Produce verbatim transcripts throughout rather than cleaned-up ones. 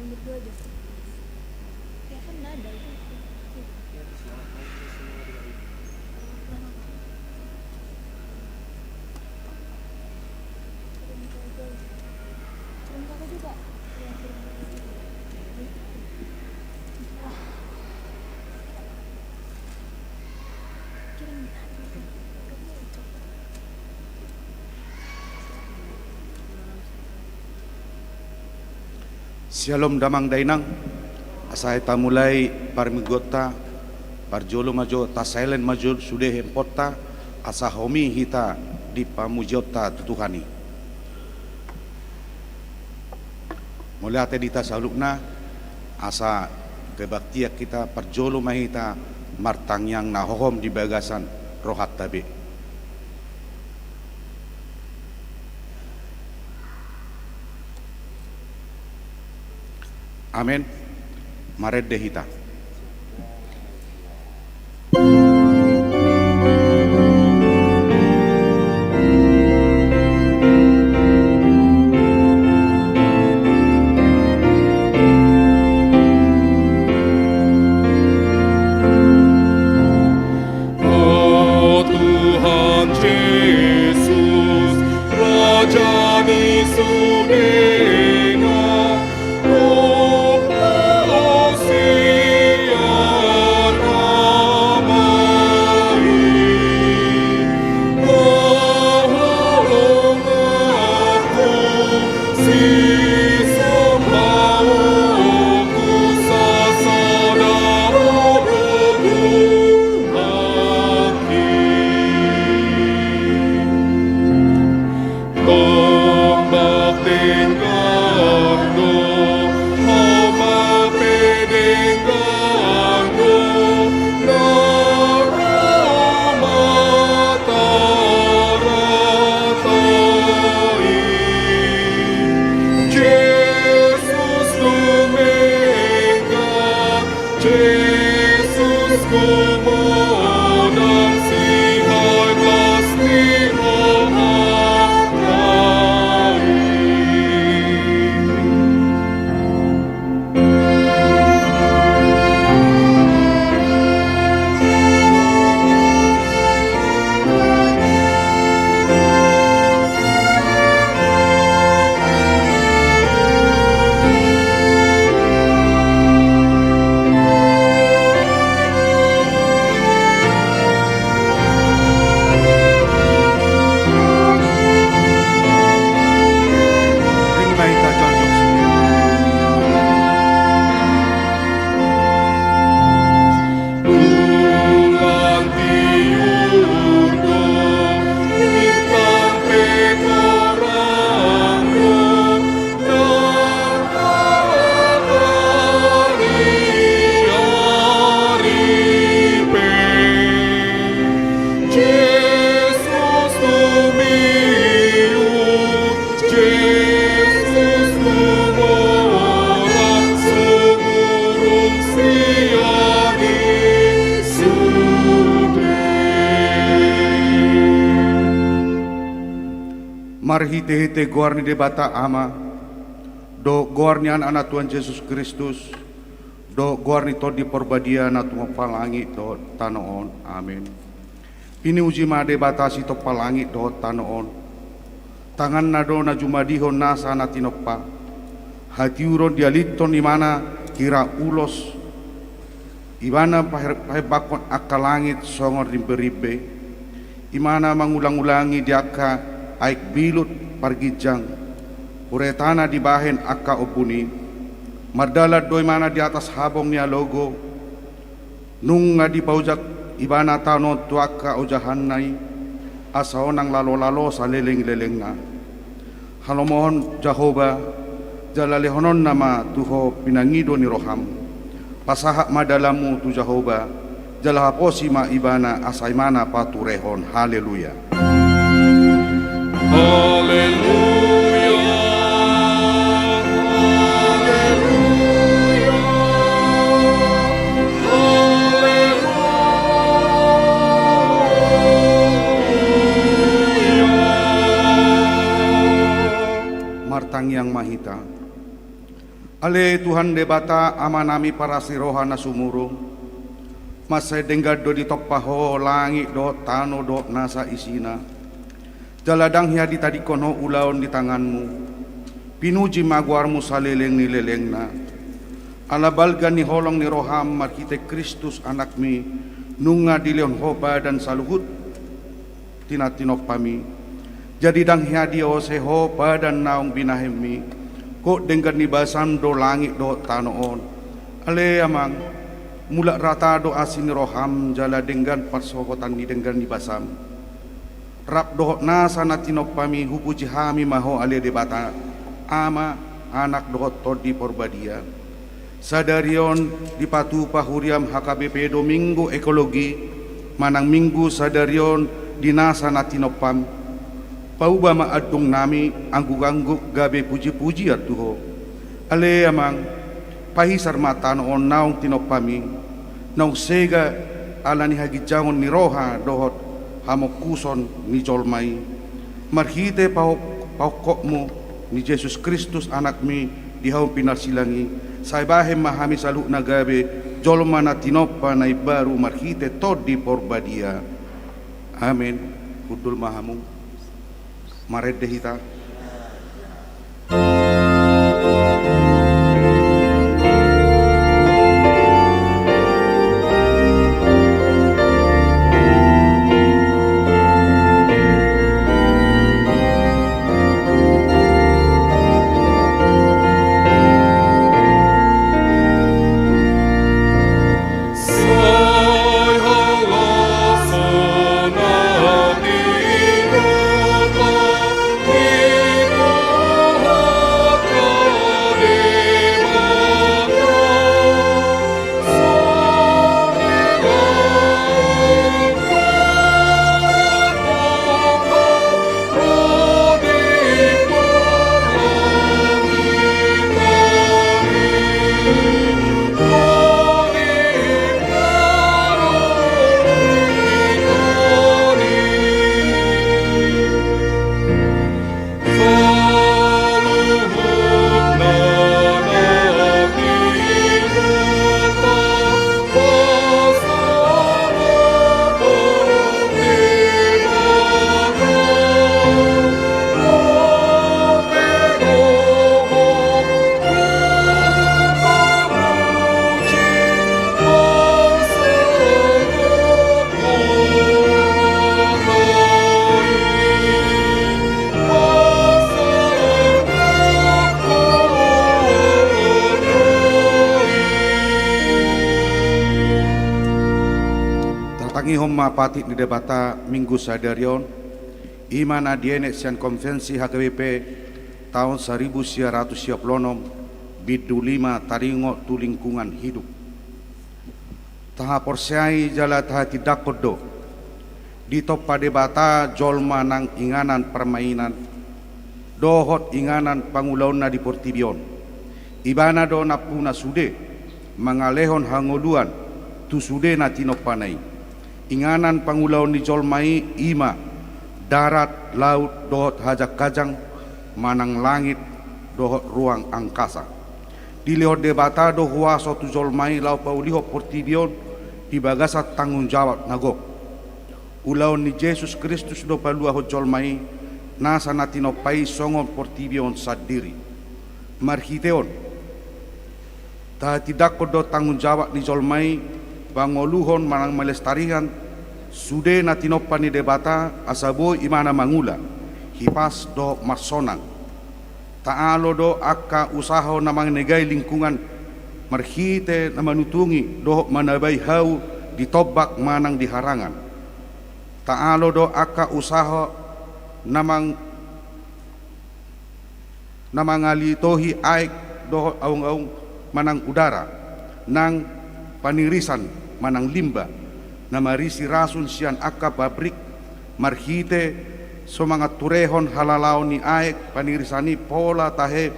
Berdua aja. Ya kan nada itu. Kirim ke aku juga. Syalom damang dainang. Asa hita mulai parmingguonta, parjolo ma jo tasaelen ma jo sude hemponta, asa homi hita di pamujionta tu Tuhan i. Mauliate di hita saluhutna, asa kebaktian hita, parjolo ma hita martangiang na hohom di bagasan rohanta be. Amen. Marende hita. O Tuhan Jesus, Raja ni sudena, Jesus kumodan sihat las ni rohanta i. Marhitehite goar ni Debata Ama, dohot goar ni Anakna Tuhan Jesus Kristus, dohot goar ni Tondi Parbadia na tumompa langit dohot tano on. Amen. Pinuji ma Debata sitompa langit dohot tano on. Tanganna do na jumadihon nasa na tinompa. Hatiuron dialithon Ibana hira ulos. Ibana paher-, pahembangkon angka langit songon rimberimbe. Ibana mangulangulangi di angka aek bilut parginjang. Huretana dibahen angka ombun i. Mardalan do Ibana di atas habong ni alogo. Nunga dipaojak Ibana tano on tu angka ojahanna i, asa unang lalolalo salelenglelengna. Halomohon Jahowa, jala lehononna ma tu ho pinangido ni roham. Pasahat ma dalanmu tu Jahowa, jala haposi ma Ibana asa Ibana paturehon. Haleluya. Haleluya, haleluya, haleluya. Martangiang ma hita. Ale Tuhan Debata, Amanami parasi roha na sumurung, mansai denggan do ditompa Ho langit dohot tano dohot nasa isina. Jala ndang hea ditadingkon Ho ulaon ni tanganMu. Pinuji ma goarMu saleleng ni lelengna. Ala balga ni holong ni rohaM marhite Kristus AnakMi, nunga dilehon Ho padan saluhut na tinompami. Jadi ndang hea diose Ho padan naung binahenMi, gok denggan ni basaM do langit dohot tano on. Ale Amang, mulak rata do asi ni rohaM jala denggan parsohotan ni denggan ni basaM. Rap dohot nasa na tinompami hupuji hami ma Ho ale Debata, Ama, Anak dohot Tondi Porbadia. Sadari on dipatupa huriaM H K B P do Minggu Ekologi, manang Minggu sadari on di nasa na tinompaM. Pauba ma andungnami angguk-angguk gabe puji-pujian tu Ho. Ale Amang, pahisar ma tano on naung tinompami, naung sega ala ni haginjangon ni roha dohot hamongkuson ni jolma i. Marhite pahok-, pahokhonMu ni Jesus Kristus AnakMi di hau pinarsilang i, sai bahen ma hami saluhutna gabe jolma na tinompa na imbaru marhite Tondi Porbadia. Amen. Hundul ma hamu. Marende hita. Tatangihon ma patik ni Debata Minggu sadari on, i ma na dienet sian konvensi H K B P taon saribu sia ratus sia pulu onom, bindu lima, taringot tu lingkungan hidup. Tahaporseai jala tahatindangkon do, ditompa Debata jolma nang inganan parmainan dohot inganan pangulaonna di portibi on. Ibana do nampuna sude mangalehon hangoluan tu sude na tinompana i. Inganan pangulaon ni jolma i, i ma darat, laut dohot hajang-hajang, manang langit dohot ruang angkasa. Dilehon Debata do huaso tu jolma i laho paulihon portibi on di bagasan tanggung jawab na gok. Ulaon ni Jesus Kristus do paluahon jolma i, nasa na tinompa i songon portibi on sandiri. Marhite on, tahatindangkon do tanggung jawab ni jolma i, pangoluhon manang malestarian sude na tinompa ni Debata asa boi ibana mangula, hipas dohot marsonang. Taalo do angka usaha na manegai lingkungan marhite na manutungi dohot manabai hau di tombak manang di harangan. Taalo do angka usaha na mang-, na mangalitohi aek dohot aung-aung manang udara, nang panirisan manang limba, na marisi rasun sian angka pabrik, marhite so manganturehon halalaon ni aek panirisan i pola tahe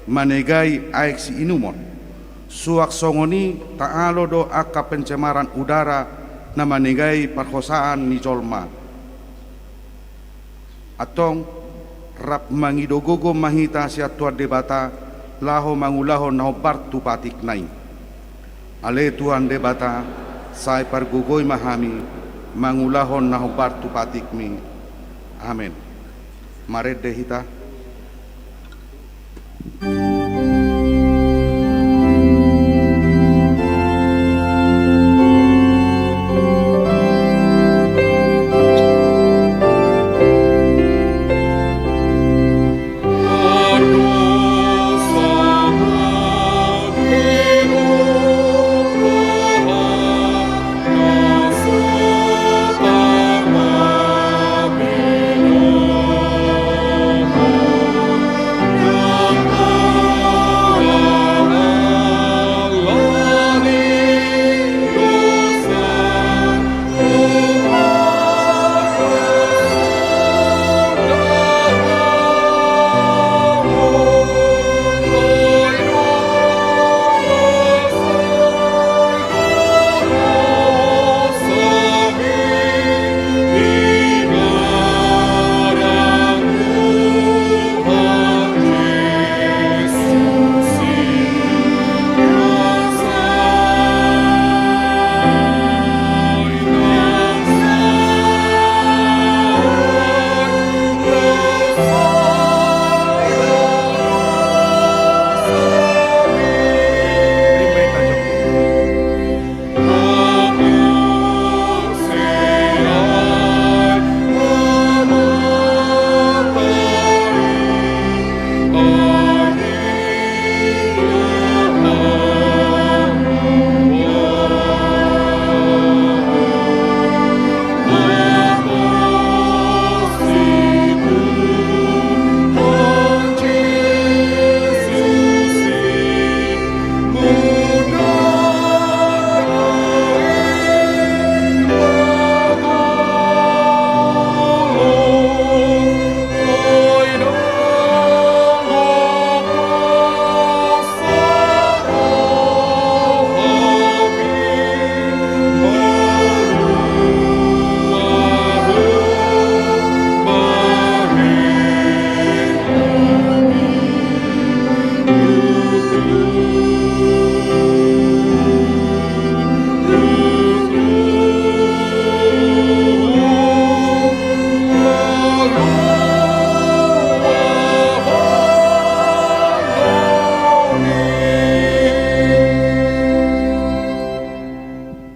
manegai aek siinumon. Suang songon i taalo do angka pencemaran udara na manegai parhosaan ni jolma. Antong, rap mangido gogo ma hita sian Tuhan Debata, laho mangulahon na hombar tu patikna i. Ale Tuhan Debata, sai pargogoi ma hami mangulahon na hombar tu patikmi. Amen. Marende hita.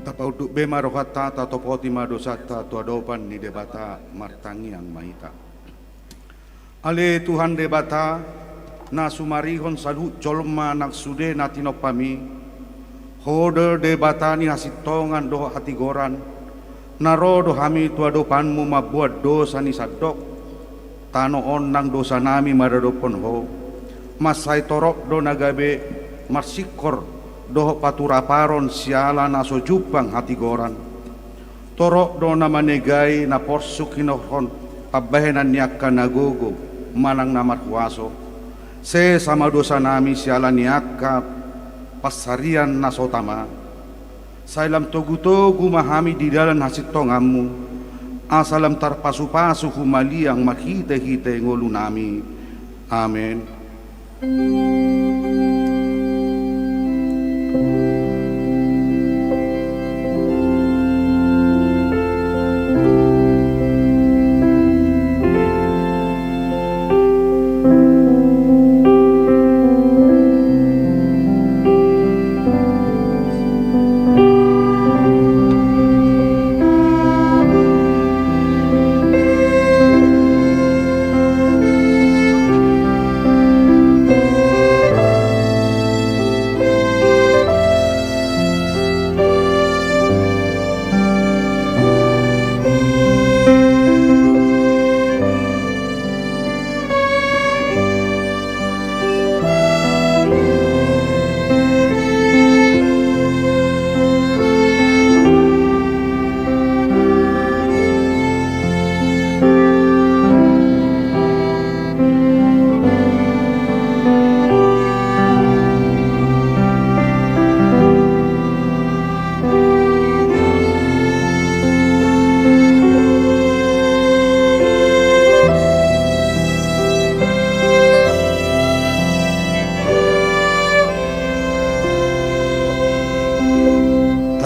Tapaunduk be ma rohanta, tatopoti ma dosanta tu adopan ni Debata, martangiang ma hita. Ale Tuhan Debata, na sumarihon saluhut jolma nang sude na tinompaMi, Ho do Debata ni hasintongan dohot hatigoran, na ro do hami tu adopanMu mamboan dosa ni sandok. Tano on nang dosanami maradophon Ho, mansai torop do na gabe marsingkor dohot paturaparon siala na so jumpang hatigoran. Torop do na manegai na porsuk hinorhon pambahenan ni angka na gogo manang na marhuaso. Sesa ma dosanami siala ni angka pansarian na so tama. Sai lam togutogu ma hami di dalan hasintonganMu, asa lam tarpasupasu humaliang marhitehite ngolunami. Amen.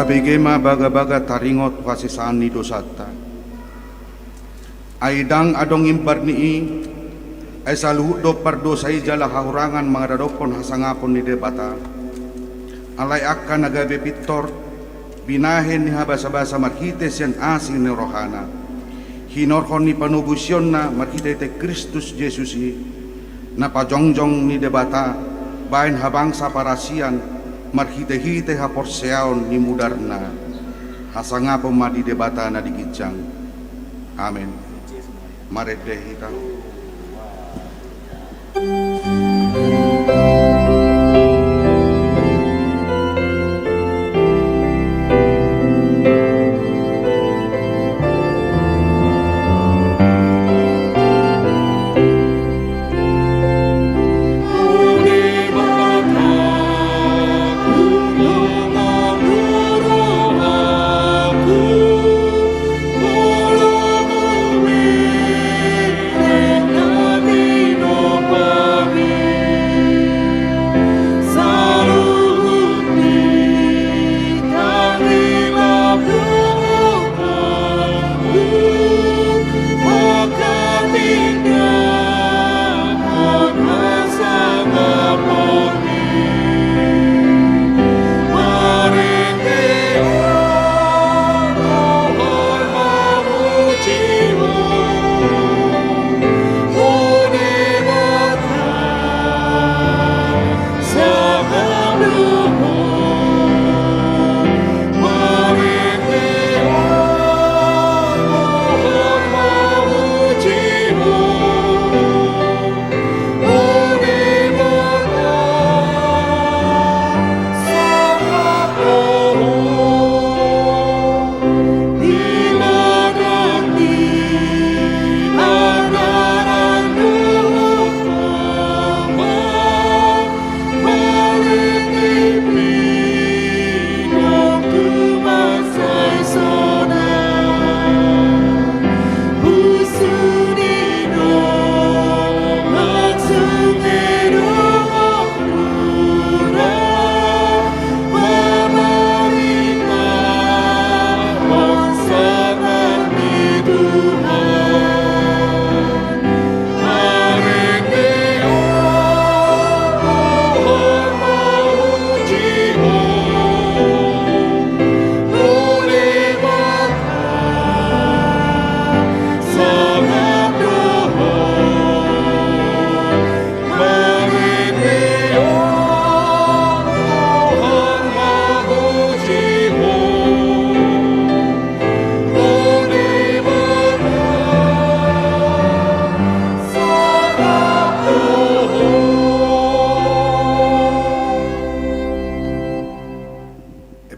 Bege ma bagabaga taringot hasesaan ni dosanta. Ai ndang adong imbar ni i, ai saluhut do pardosa i jala hahurangan mangadophon hasangapon ni Debata. Alai angka na gabe pintor, binahen ni habasabasa marhite sian asi ni rohana, hinorhon ni panobusionna marhitehite Kristus Jesus i, na pajongjong ni Debata bahen habangsa parasian marhitehite haporseaon ni mudarna. Hasangapon ma di Debata na di ginjang. Amen. Marende hita.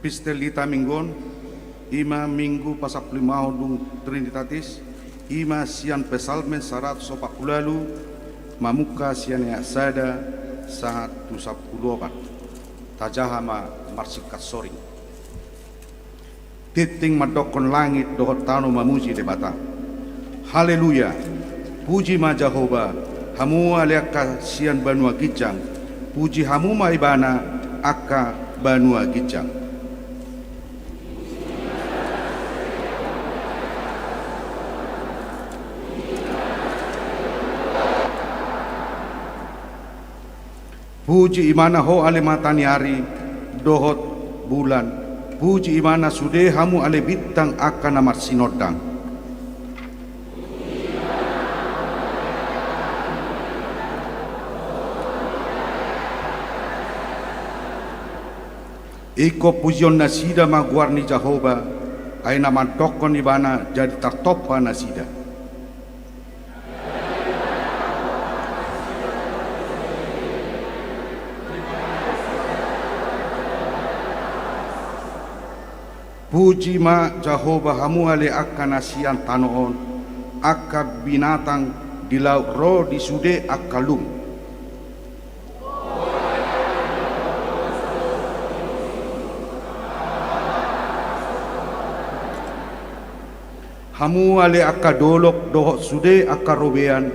Epistel di hita minggu on, i ma minggu pasampululimahon dung Trinitatis, i ma sian Psalmen saratus opat pulu ualu, mamungka sian ayat sada sahat tu sampulu opat. Tajaha ma marsingkat soring. Tingting mandokkon langit dohot tano mamuji Debata. Haleluya! Puji ma Jahowa, hamu ale angka sian banua ginjang. Puji hamu ma Ibana, angka banua ginjang. Puji Ibana ho ale mata ni ari dohot bulan. Puji Ibana sude hamu ale bintang angka na marsinondang. Ingkon pujion nasida ma goar ni Jahowa, ai na mandokkon Ibana jadi tartompa nasida. Puji ma Jahowa hamu ale angka na sian tano on, angka binatang di laut ro di sude angka lum. Hamu ale angka dolok dohot sude angka robean,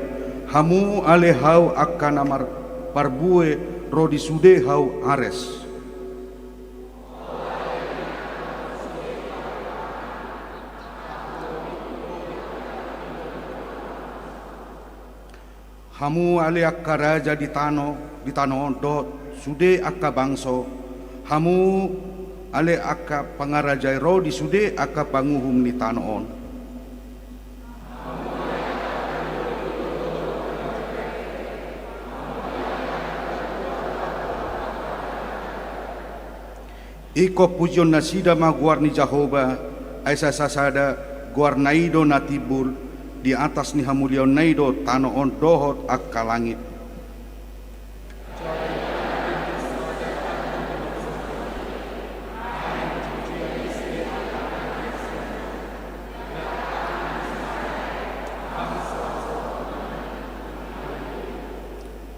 hamu ale hau angka na mar-, parbue ro di sude hau Hades. Hamu ale angka raja di tano, di tano on dohot sude angka bangso, hamu ale angka pangarajai ro di sude angka panguhum ni tano on. Ingkon pujion nasida ma goar ni Jahowa, ai sasada goarna i do na timbul, di atas ni hamuliaonna i do tano on dohot angka langit.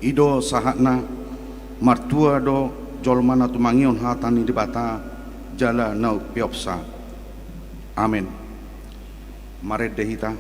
I do sahatna. Martua do jolma na tumangihon hata ni Debata jala na umpeopsa. Amen. Marende hita.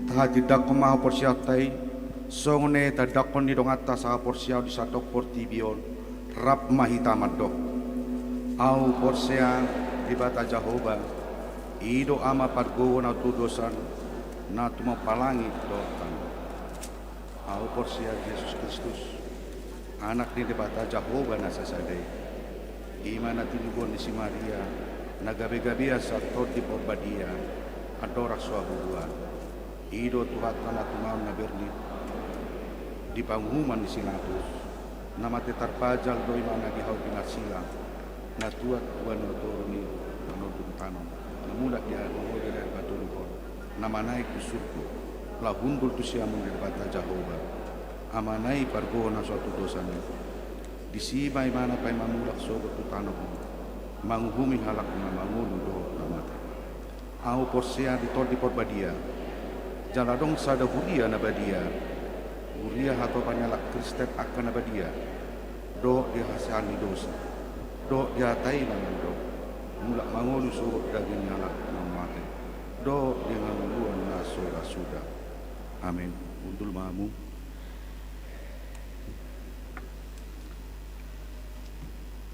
Tahatindangkon ma haporseaonta i, songon na tandangkon ni donganta sahaporseaon di sandok portibi on. Rap ma hita mandok. Ahu porsea Debata Jahowa, i do Ama pargogo na tudosan, na tumompa langit dohot tano. Ahu porsea Jesus Kristus, Anak ni Debata Jahowa na sasada i. I ma na tinubuan ni si Maria, na gabegabean sian Tondi Porbadia, andorang so habubuhan. I do Tuhanta na tumaon na bernit di panguhuman ni si Pilatus, na mate tarpajal do i ma na di hau pinarsilang, na tuat tua ni toru ni panondung tano, na mulak di angka na mangoli di ari patoluhon, na manaek tu surgo, laho hundul tu siamun ni Debata Jahowa, Amana i pargogo na so tudosan i. Disi ma Ibana paima mulak sogot tu tano on, manguhumi halak na mangolu dohot na mate. Ahu porsea di Tondi Porbadia, jala adong sada huria na badia, huria hatopan ni halak Kristen angka na badia, dohot di hasesaan ni dosa, dohot di hata i na mandok, mulak mangolu sogot daging ni halak na mate, dohot di hangoluan na so ra suda. Amen. Hundul ma hamu.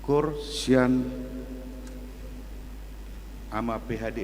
Koor sian Ama P H D.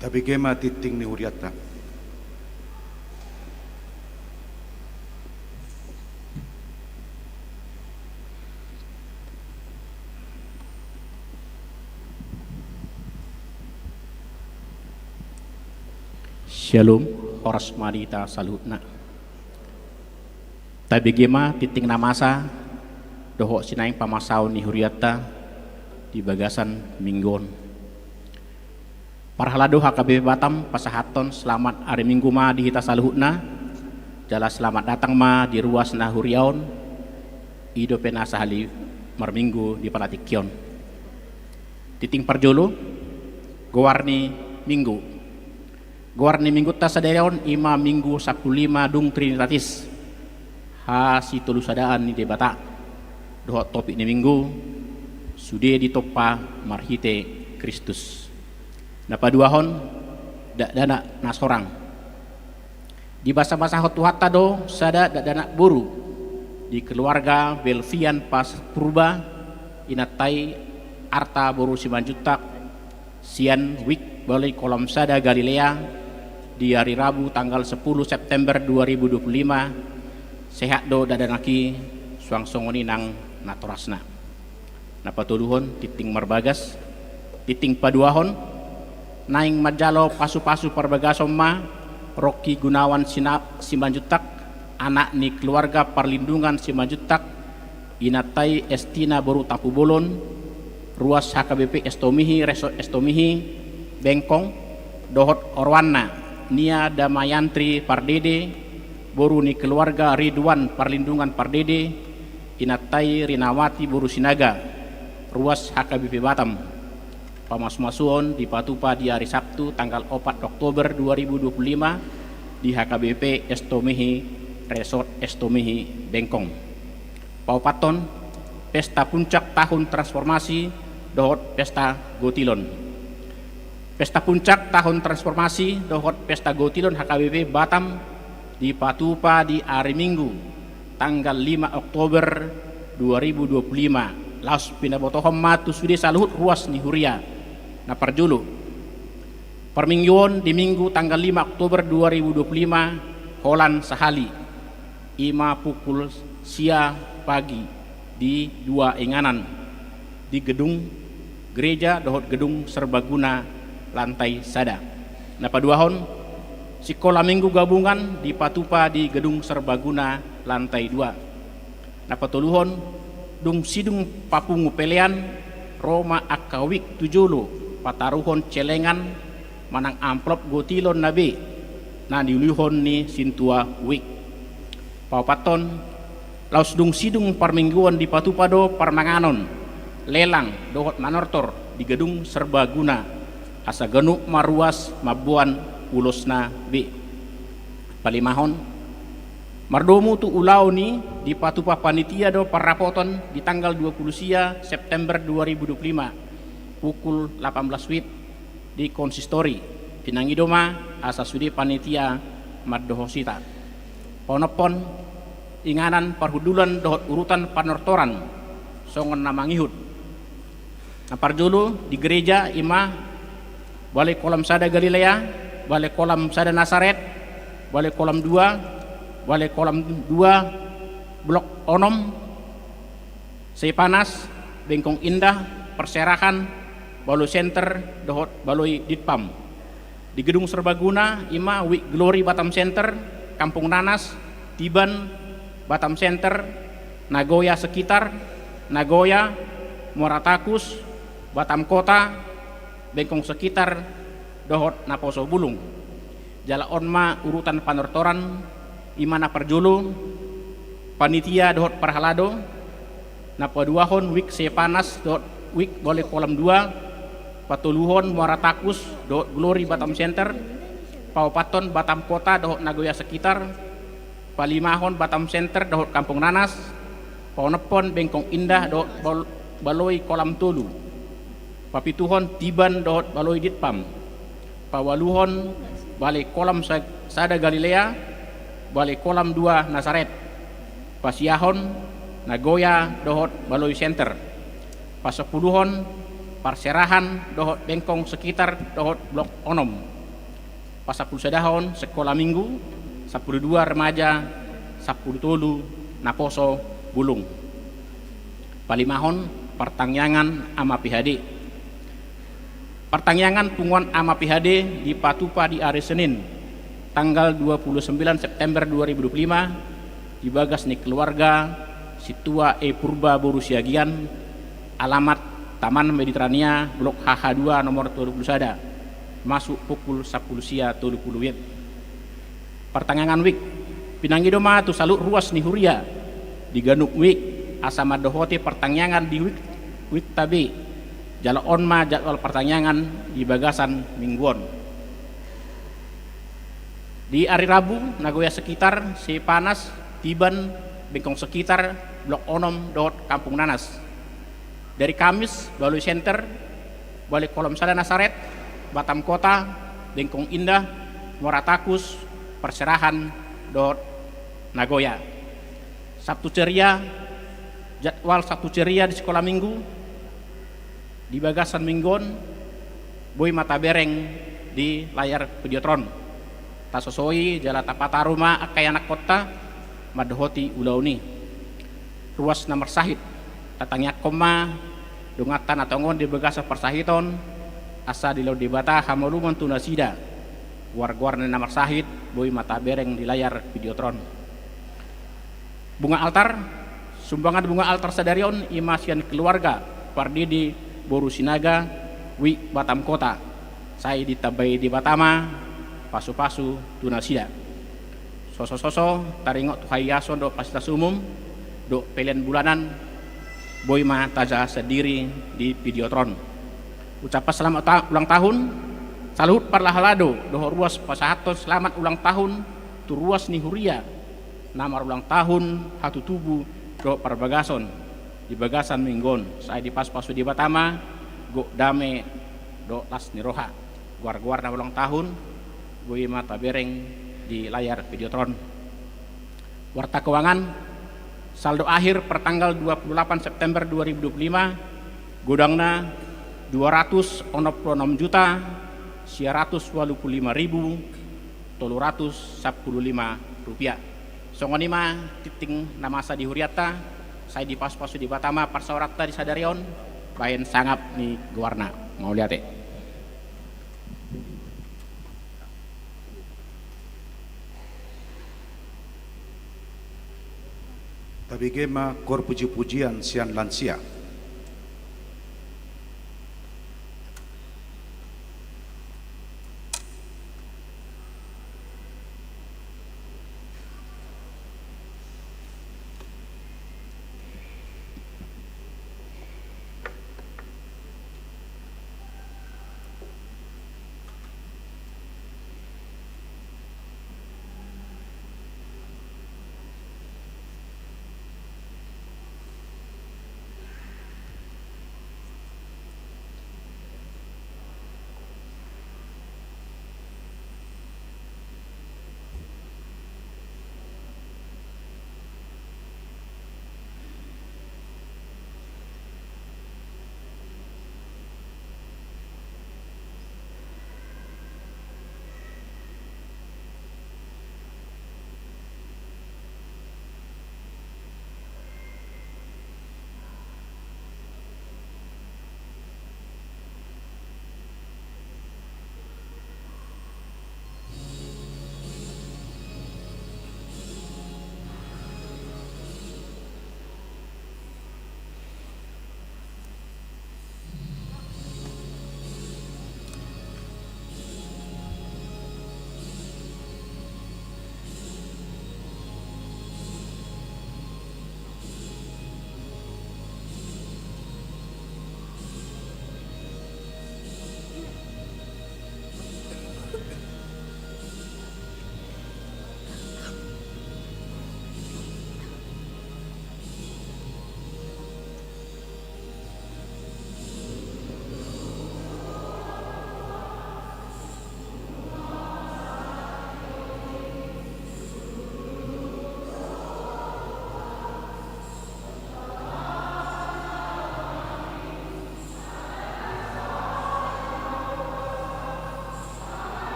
Tabege ma tingting ni hurianta. Syalom, horas ma di hita saluhutna. Tabege ma tingting na masa dohot sian naeng pamasaon ni hurianta di bagasan minggu on. Parhalado H K B P Batam pasahathon selamat ari Minggu ma di hita saluhutna, jala selamat datang ma di ruas na huria on, i dope na sahali marminggu di partingkian on. Tingting parjolo, goar ni Minggu. Goar ni Minggunta sadari on i ma Minggu sampulu lima dung Trinitatis, hasitolusadaan ni Debata. Dohot topik ni Minggu, sude ditompa marhite Kristus. Na paduahon, dakdanak na sorang. Dibasabasahon Tuhanta do sada dakdanak boru di keluarga Belvian Pas Purba, inanta i Arta boru Simanjuntak, sian Wijk Baloi Kolam Sada Galilea, di ari Rabu tanggal sepuluh September dua ribu dua puluh lima. Sehat do dakdanak i, suang songon i nang natorasna. Na patoluhon, tingting marbagas. Tingting paduahon, naeng manjalo pasupasu parbagason ma Rongki Gunawan Sina-, Simanjuntak, anak ni keluarga Parlindungan Simanjuntak, inanta i Estina boru Tampubolon, ruas H K B P Estomihi, Resort Estomihi, Bengkong, dohot oroanna, Nia Damayantri Pardede, boru ni keluarga Ridwan Parlindungan Pardede, inanta i Rinawati boru Sinaga, ruas H K B P Batam. Pamasumasuon dipatupa di ari Sabtu tanggal opat Oktober dua ribu dua puluh lima di H K B P Estomihi, Resort Estomihi, Bengkong. Paopathon, pesta puncak tahun transformasi dohot pesta gotilon. Pesta puncak tahun transformasi dohot pesta gotilon H K B P Batam dipatupa di ari Minggu, tanggal lima Oktober dua ribu dua puluh lima. Laos pinabotohon ma tu sude saluhut ruas ni huria. Na parjolo, parmingguon di Minggu tanggal lima Oktober dua ribu dua puluh lima, holan sahali, i ma pukul sia pagi di dua inganan, di gedung gereja dohot gedung serbaguna lantai sada. Na paduahon, sikola Minggu gabungan dipatupa di gedung serbaguna lantai dua. Na patoluhon, dung sidung papungu pelean, ro ma angka wijk tu jolo pataruhon celengan manang amplop gotilon na be na niuluhon ni sintua wijk. Paopathon, laos dung sidung parmingguon dipatupa do parmanganon, lelang dohot manortor di gedung serbaguna, asa ganup ma ruas mamboan ulosna be. Palimahon, mardomu tu ulaon i dipatupa panitia do parrapoton di tanggal dua puluh sia September dua ribu dua puluh lima, pukul lapan belas wib di konsistori. Pinangido ma asa sude panitia mandohot hita. Paonomhon, inganan parhundulan dohot urutan panortoran songon na mangihut. Na parjolo di gereja i ma Balai Kolam Sada Galilea, Balai Kolam Sada Nasaret, Balai Kolam dua, Balai Kolam dua, Blok onom, Seipanas, Bengkong Indah, Parserahan, Baloi Center dohot Baloi Ditpam. Di gedung serbaguna i ma Wijk Glory Batam Center, Kampung Nanas, Tiban, Batam Center, Nagoya sekitar, Nagoya, Muara Takus, Batam Kota, Bengkong sekitar dohot naposo bulung. Jala on ma urutan panortoran, i ma na parjolo panitia dohot parhalado, na paduahon Wijk Seipanas dohot Wijk Balai Kolam dua, patoluhon Muara Takus dohot Glory Batam Center, paopathon Batam Kota dohot Nagoya sekitar, palimahon Batam Center dohot Kampung Nanas, paonomhon Bengkong Indah dohot Bal-, Baloi Kolam tolu, papituhon Tiban dohot Baloi Ditpam, paualuhon Balai Kolam Sa-, Sada Galilea, Balai Kolam dua Nasaret, pasiahon Nagoya dohot Baloi Center, pasampuluhon Parserahan dohot Bengkong sekitar dohot Blok onom. Pasampulusadahon sekolah minggu, sampuludua remaja, sampulutolu naposo bulung. Palimahon partangiangan ama P H D. Partangiangan punguan ama P H D dipatupa di ari Senin, tanggal dua puluh sembilan September dua ribu dua puluh lima, di bagas ni keluarga Sintua E Purba boru Siagian, alamat Taman Mediterania, Blok H H dua nomor tolu puluh sada, masuk pukul sampulu sia tolu puluh W I B. Partangiangan W I B, pinangido ma tu saluhut ruas ni huria di ganup W I B asa mandohoti partangiangan di W I B, W I B-ta be. Jalo on ma jadwal partangiangan di bagasan minggu on. Di ari Rabu, Nagoya sekitar, Sipanas, Tiban, Bengkong sekitar, Blok onom dohot Kampung Nanas. Di ari Kamis, Baloi Center, Balai Kolom Sada Nasaret, Batam Kota, Bengkong Indah, Muara Takus, Parserahan dohot Nagoya. Sabtu ceria, jadwal Sabtu ceria di sekolah minggu di bagasan minggu on boi ma tabereng di layar Videotron. Tasosoi jala tapataru ma angka ianakhonta mandohoti ulaon i. Ruas na marsahit, tatangiangkon ma donganta na tongon di bagasan parsahiton, asa dilehon Debata hamalumon tu nasida. Goar-goar ni na marsahit boi ma tabereng di layar Videotron. Bunga altar, sumbangan bunga altar sadari on i ma sian keluarga Pardede boru Sinaga, W I B Batam Kota. Sai ditambai Debata ma pasu-pasu tu nasida. Soso-soso taringot tu haiason dohot fasilitas umum dohot pelean bulanan boi ma tajaha sandiri di Videotron. Ucapan selamat ta-, ulang tahun, saluhut parlahalado dohot ruas pasahathon selamat ulang tahun tu ruas ni huria na marulang tahun hatutubu dohot parbagason di bagasan minggu on, sai dipasu-pasu Debata ma gok dame dohot las ni roha. Goar-goar na ulang tahun boi ma tabereng di layar Videotron. Warta keuangan, saldo akhir pertanggal dua puluh delapan September dua ribu dua puluh lima, godangna dua ratus onom puluh enam juta sia ratus walu puluh lima ribu tolu ratus sampulu lima rupiah. Songon i ma tingting na masa di hurianta, sai dipasu-pasu Debata ma parsaoranta di sadari on, bahen sangap ni goarna. Mauliate. Tabege ma koor puji-pujian sian lansia.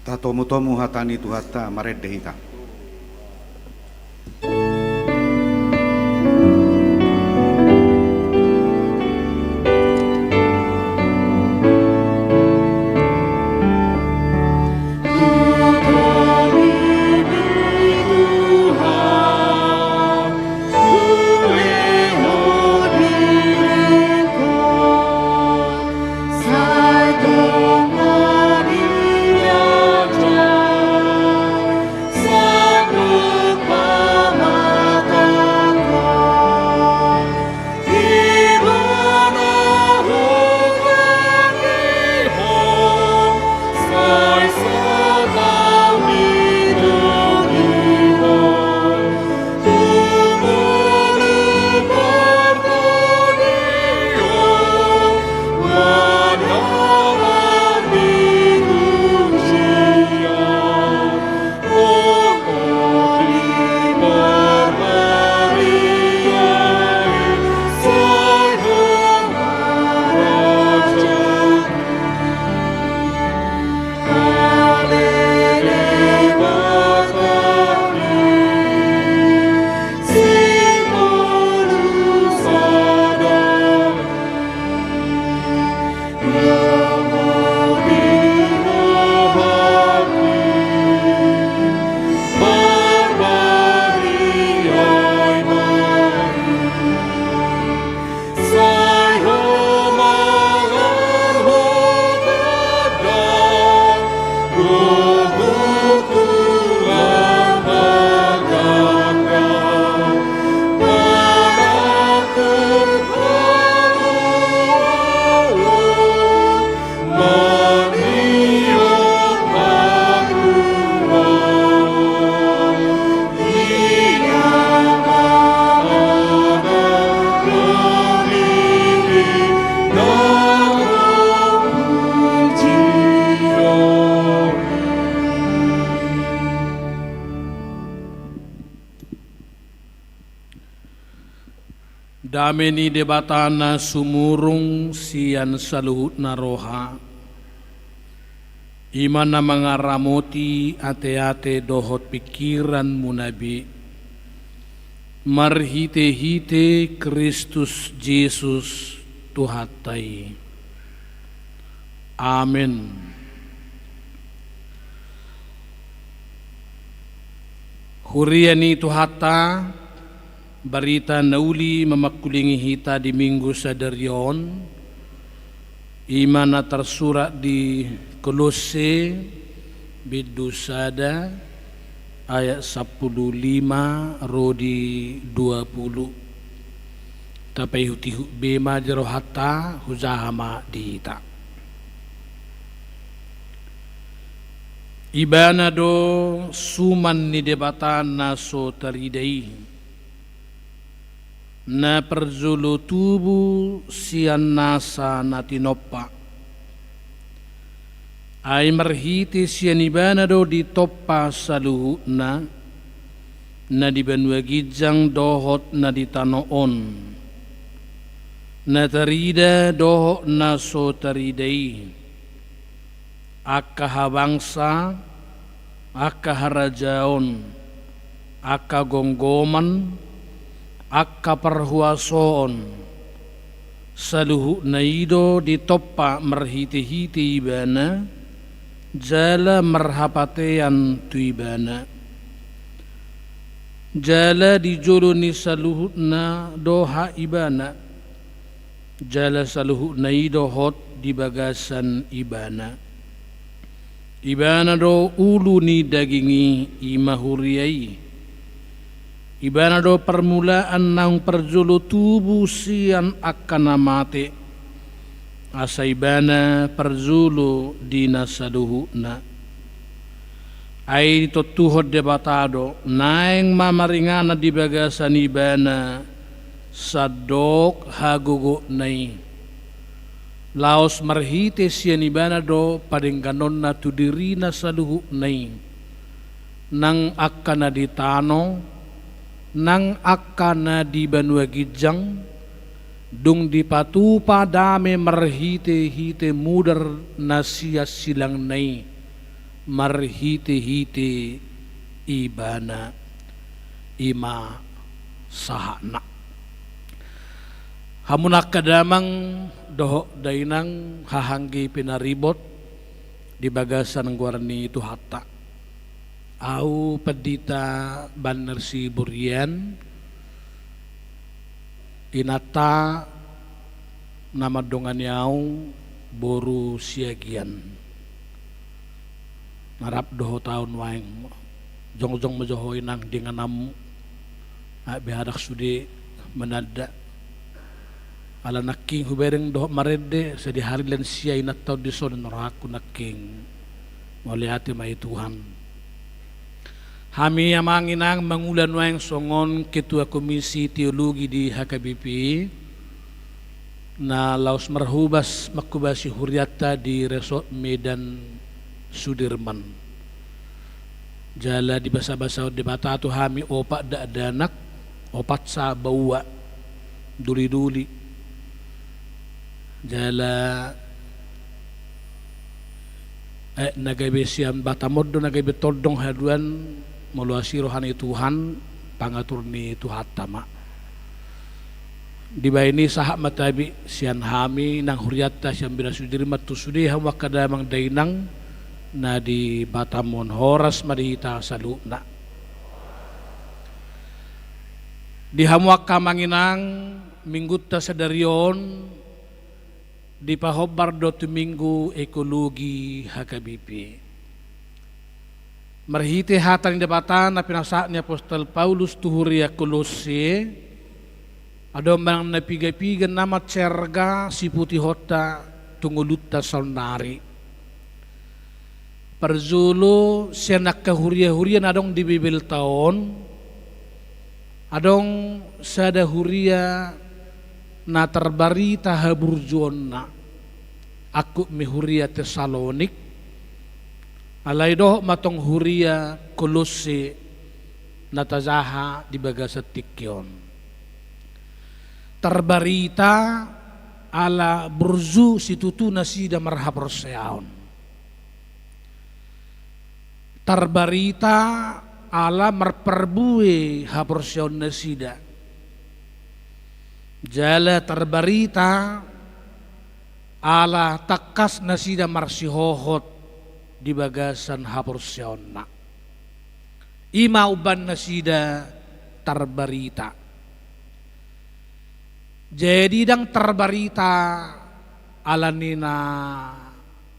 Tatomutomu hata ni Tuhanta, marende hita. Dame ni Debata na sumurung sian saluhutna roha, i ma na mangaramoti ateate dohot pingkiranmuna be, marhitehite Kristus Jesus Tuhanta i. Amen. Huria ni Tuhanta, barita na uli mamangkulingi hita di Minggu sadari on, i ma na tarsurat di Kolosse, bindu sada, ayat sampulu lima ro di dua pulu. Tapaihutihut be ma di rohanta, hujaha ma di hita. Ibana do suman ni Debata na so tarida i, na parjolo tubu sian nasa na tinompa. Ai marhite sian Ibana do ditompa saluhutna, na di banua ginjang dohot na di tano on, na tarida dohot na so tarida i, angka habangsa, angka harajaon, angka gomgoman, angka parhuasoon, saluhutna i do ditompa marhitehite Ibana, jala marhapatean tu Ibana. Jala di jolo ni saluhutna do hak Ibana, jala saluhutna i do hot di bagasan Ibana. Ibana do ulu ni daging i, i ma huria i. Ibana do parmulaan naung parjolo tubu sian angka na mate, asa Ibana parjolo di na saluhutna. Ai ditontuhon Debata do, naeng ma maringanan di bagasan Ibana sandok hagogotna i. Laos marhite sian Ibana do padengganonna tu dirina saluhutna i, nang angka na di tano, nang angka na di banua ginjang, dung dipatupa dame marhitehite mudar na sian silangna i, marhite-hite Ibana, i ma sahatna. Hamu angka damang dohot dainang, haha anggi pinaribot di bagasan goar ni Tuhanta. Ahu Pandita Banner Siburian, inanta na mandongani ahu boru Siagian. Na rap dohot ahu nuaeng, jongjong ma jo ho inang di ingananmu. Ai beha ndang sude mananda. Ala nangkin hubereng dohot marende, sai di hari lansia inanta on dison, rohangku nangkin mauliate ma i Tuhan. Hami amang inang mangula nuaeng songon Ketua Komisi Teologi di H K B P, na laos marhobas manghobasi hurianta di Resort Medan Sudirman. Jala dibasabasahon Debata tu hami opat dakdanak, opat sabaua, doli-doli. Jala, eh, na gabe sian Batam on do na gabe tondong haduan, molo asi roha ni Tuhan, pangatur ni Tuhanta ma. Dibahen i sahat ma tabi sian hami nang hurianta sian Medan Sudirman tu sude hamu angka damang dainang na di Batam on, horas ma di hita saluhutna. Di hamu angka amang inang, minggunta sadari on dipahombar do tu Minggu Ekologi H K B P. Marhite hata ni Debata na pinasahat ni Apostel Paulus tu huria Kolosse, adong manang na piga-piga na mansai arga siputihonta tu ngolunta saonnari. Parjolo, sian angka huria-huria na adong di Bibelta on, adong sada huria na tarbarita haburjuonna, angkup ni huria Tessalonik, alai dohot ma tong huria Kolosse na tajaha di bagasan tingki on. Tarbarita ala burju situtu nasida marhaporseaon. Tarbarita ala marparbue haporseaon nasida. Jala tarbarita ala tangkas nasida marsihohot di bagasan haporseaonna. I ma umbahen nasida tarbarita. Jadi ndang tarbarita ala ni na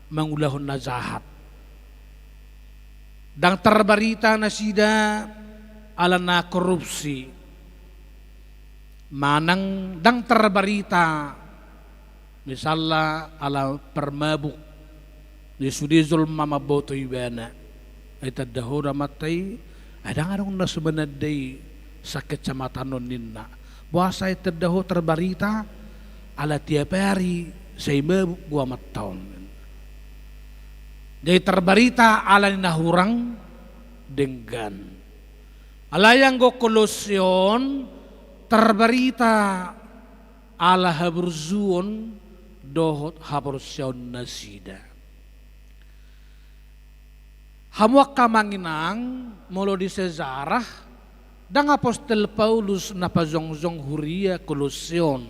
mangulahon na jahat. Ndang tarbarita nasida ala na korupsi. Manang ndang tarbarita misalna ala parmabuk, di sude jolma mamboto ibana. Ai tanda ho do amanta i, ai ndang adong na so mananda i sakecamatan on ninna. Boasa i tanda ho tarbarita, ala tiap ari sai mabuk do amanta on. Jadi tarbarita ala ni na hurang denggan. Alai anggo Kolosse on tarbarita ala haburjuon dohot haporseaon nasida. Hamu angka amang inang, molo di sejarah, ndang Apostel Paulus na pajongjong huria Kolosse on.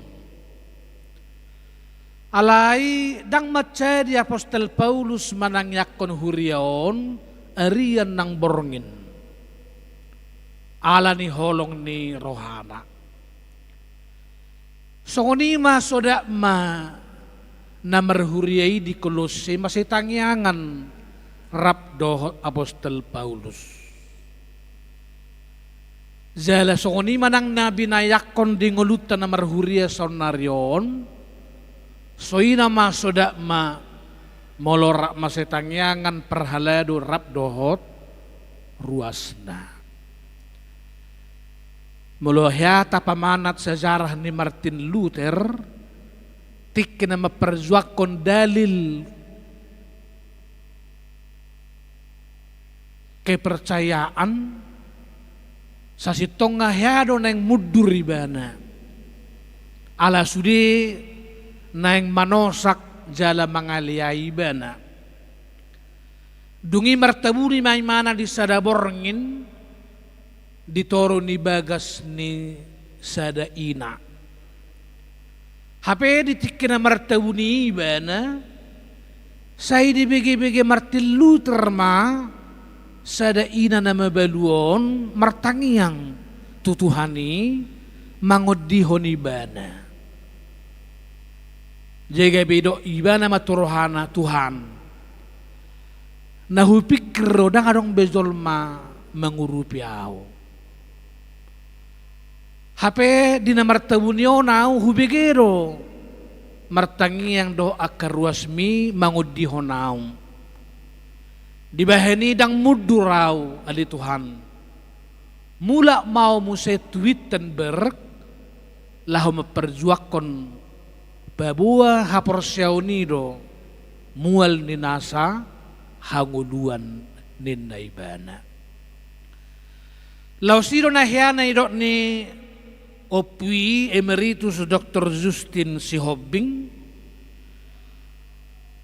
Alai ndang mansai di Apostel Paulus manangiangkon huria on arian nang borngin ala ni holong ni rohana. Songon i ma sodat ma na marhuria i di Kolosse mansai tangiangan rap dohot Apostel Paulus. Jala songon i ma nang na binayakkon di ngolunta na marhuria saonnari on, songon i ma sodat ma molo rap mansai tangiangan parhalado rap dohot ruasna. Molo hea tapamanat sejarah ni Martin Luther, tingki na mamperjuangkon dalil kepercayaan, sasintongna hea do naeng mundur ibana. Ala sude naeng manosak jala mangaleai ibana. Dung i martabuni ma ibana di sada borngin di toru ni bagas ni sada ina. Hape di tingki na martabuni i ibana, sai dibege-bege martilluter ma sada ina na mabalu on martangiang tu Tuhan i mangondihon ibana. Jadi gabe didok ibana ma tu rohana, Tuhan, na hupingkir do ndang adong be jolma mangurupi ahu. Hape di na martabuni on ahu hubege do martangiang dohot angka ruasmi mangondihon ahu. Dibahen i ndang mundur ahu, ale Tuhan. Mulak ma ahu muse tu Wittenberg, laho mamparjuangkon paboa haporseaon i do mual ni nasa hangoluan, ninna ibana. Laos i do na hea na nidok ni Ompu i Emeritus Doktor Justin Sihombing,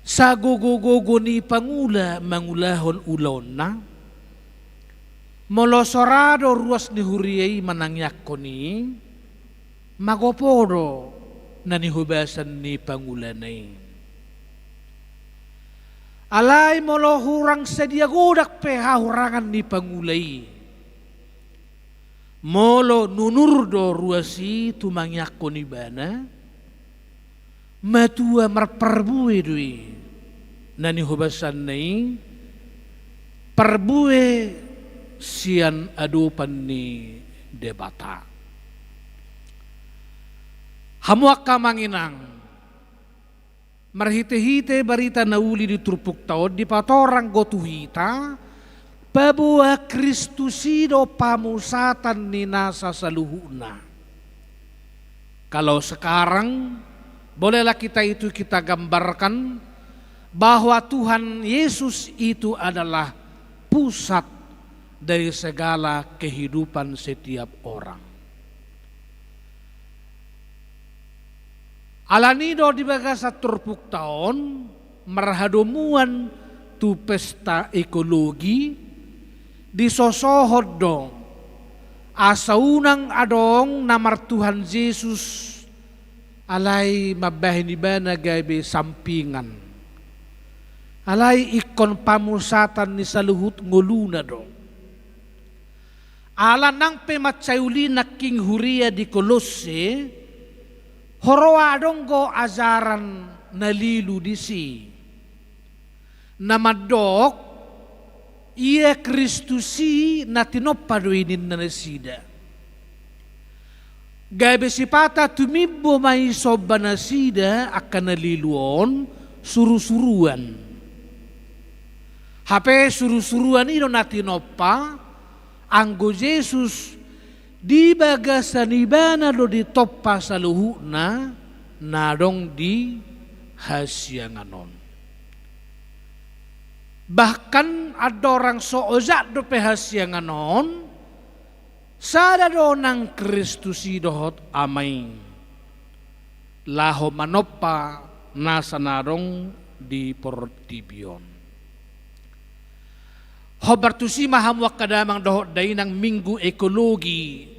sagogo-gogo ni pangula mangulahon ulaonna, molo so ra do ruas ni huria i manangiangkon i, magopo do na nihobasan ni pangulana i. Alai molo hurang sadia godang pe hahurangan ni pangula i, molo nunur do ruas i tumangiangkon ibana, matua marparbue do i, na nihobasanna i parbue sian adopan ni Debata. Hamu angka amang inang, marhite-hite barita na uli di turpukta on dipatorang do tu hita, paboa Kristus i do pamusatan ni nasa saluhutna. Kalau sekarang, bolehlah kita itu kita gambarkan bahwa Tuhan Yesus itu adalah pusat dari segala kehidupan setiap orang. Alani do di bagasan turpukta on, marhadomuan tu pesta ekologi, disosohon do asa unang adong na martuhan Jesus alai mambahen ibana gabe sampingan. Alai ingkon pamusatan ni saluhut ngoluna do. Ala nang pe mansai uli nangkin huria di Kolosse, huroa adong do ajaran na lilu disi. Na mandok, ia Kristus i na tinompa do i ninna nasida. Gabe sipata tumimbo ma i somba nasida angka na lilu on suru-suruan. Hape suru-suruan i do na tinompa, anggo Jesus di bagasan ibana do ditompa saluhutna na adong di hasiangan on. Bahkan andorang so ojak dope hasiangan on, sada do nang Kristus i dohot Ama i laho manompa nasa na adong di portibi on. Hombar tusi ma hamu angka damang dohot dainang, Minggu Ekologi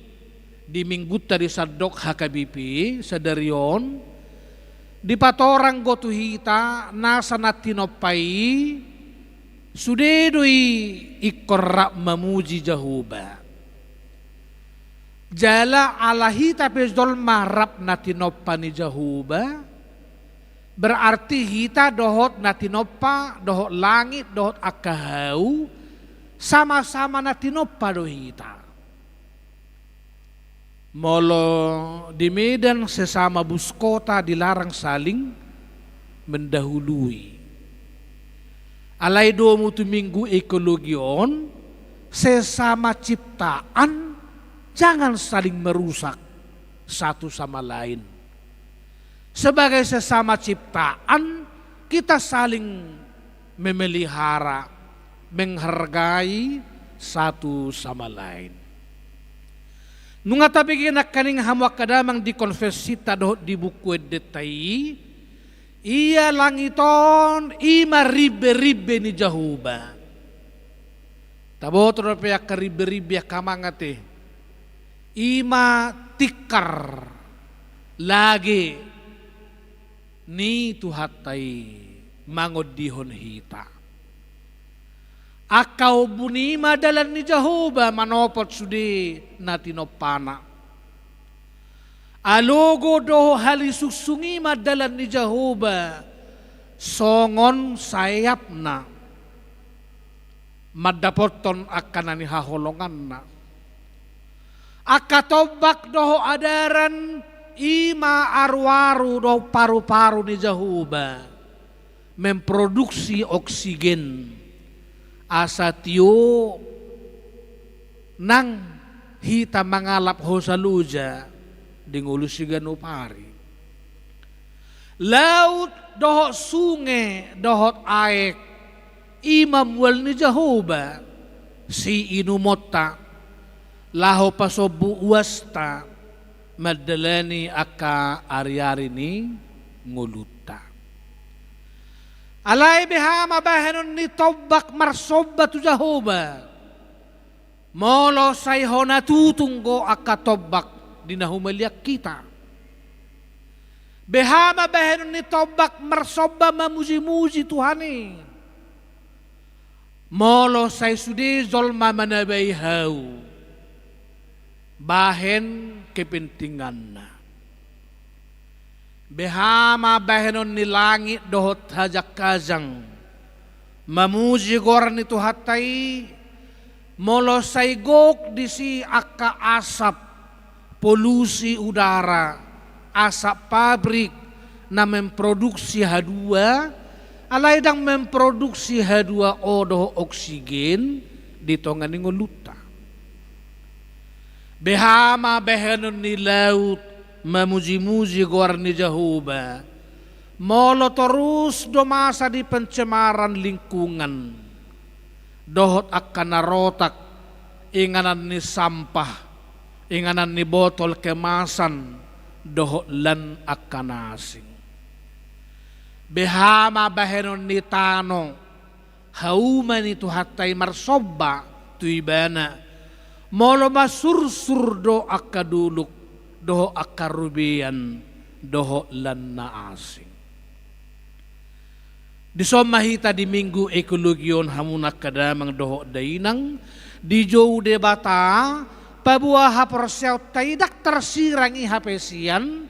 di minggunta di sandok H K B P sadari on, dipatorang do tu hita nasa na tinompa i, sude do i ingkon rap mamuji Jahowa. Jala ala hita pe jolma rap na tinompa ni Jahowa, berarti hita dohot na tinompa, dohot langit, dohot angka hau, sama-sama na tinompa do hita. Molo di Medan sesama bus kota dilarang saling mendahului. Alai domu tu Minggu Ekologi on, sesama ciptaan jangan saling merusak satu sama lain. Sebagai sesama ciptaan, kita saling memelihara, menghargai satu sama lain. Nunga tabege nangkaning hamu angka damang di konfessinta dohot di buku endenta i, ia langit on i ma rimbe-rimbe ni Jahowa. Taboto dope angka rimbe-rimbe angka amang ate. I ma tingkar lage ni Tuhanta i mangondihon hita. Angka ombun i ma dalan ni Jahowa manopot sude na tinompana. Alogo dohot halisungsung i ma dalan ni Jahowa songon sayapna mandapothon angka na nihaholonganna. Angka tombak dohot adaran i ma aruaru dohot paruparu ni Jahowa memproduksi oksigen asa tio nang hita mangalap hosa loja di ngolu siganup ari. Laut dohot sunge dohot aek i ma mual ni Jahowa siinumonta laho pasombu uasta mandalani angka ariari ni ngolunta. Alai beha ma bahenon ni tombak marsomba tu Jahowa molo sai hona tutu do angka tombak di na humaliang hita? Beha ma bahenon ni tombak marsomba mamujimuji Tuhan i molo sai sude jolma manabai hau bahen kepentinganna? Beha ma bahenon ni langit dohot hajangkajang mamuji goar ni Tuhanta i molo sai gok disi angka asap, polusi udara, asap pabrik na memproduksi H dua, alai ndang memproduksi H dua O dohot oksigen di tonga ni ngolunta? Beha ma bahenon ni laut mamujimuji goar ni Jahowa molo torus do masa di pencemaran lingkungan dohot angka na rotak, inganan ni sampah, inganan ni botol kemasan dohot lan angka na asing? Beha ma bahenon ni tano hauma ni Tuhanta i marsomba tu Ibana molo masursur do angka dolok dohot angka robean dohot lan na asing? Dison ma hita di Minggu Ekologi on, hamu angka damang dohot dainang, dijou Debata paboa haporseaonta i ndang tarsirang i hape sian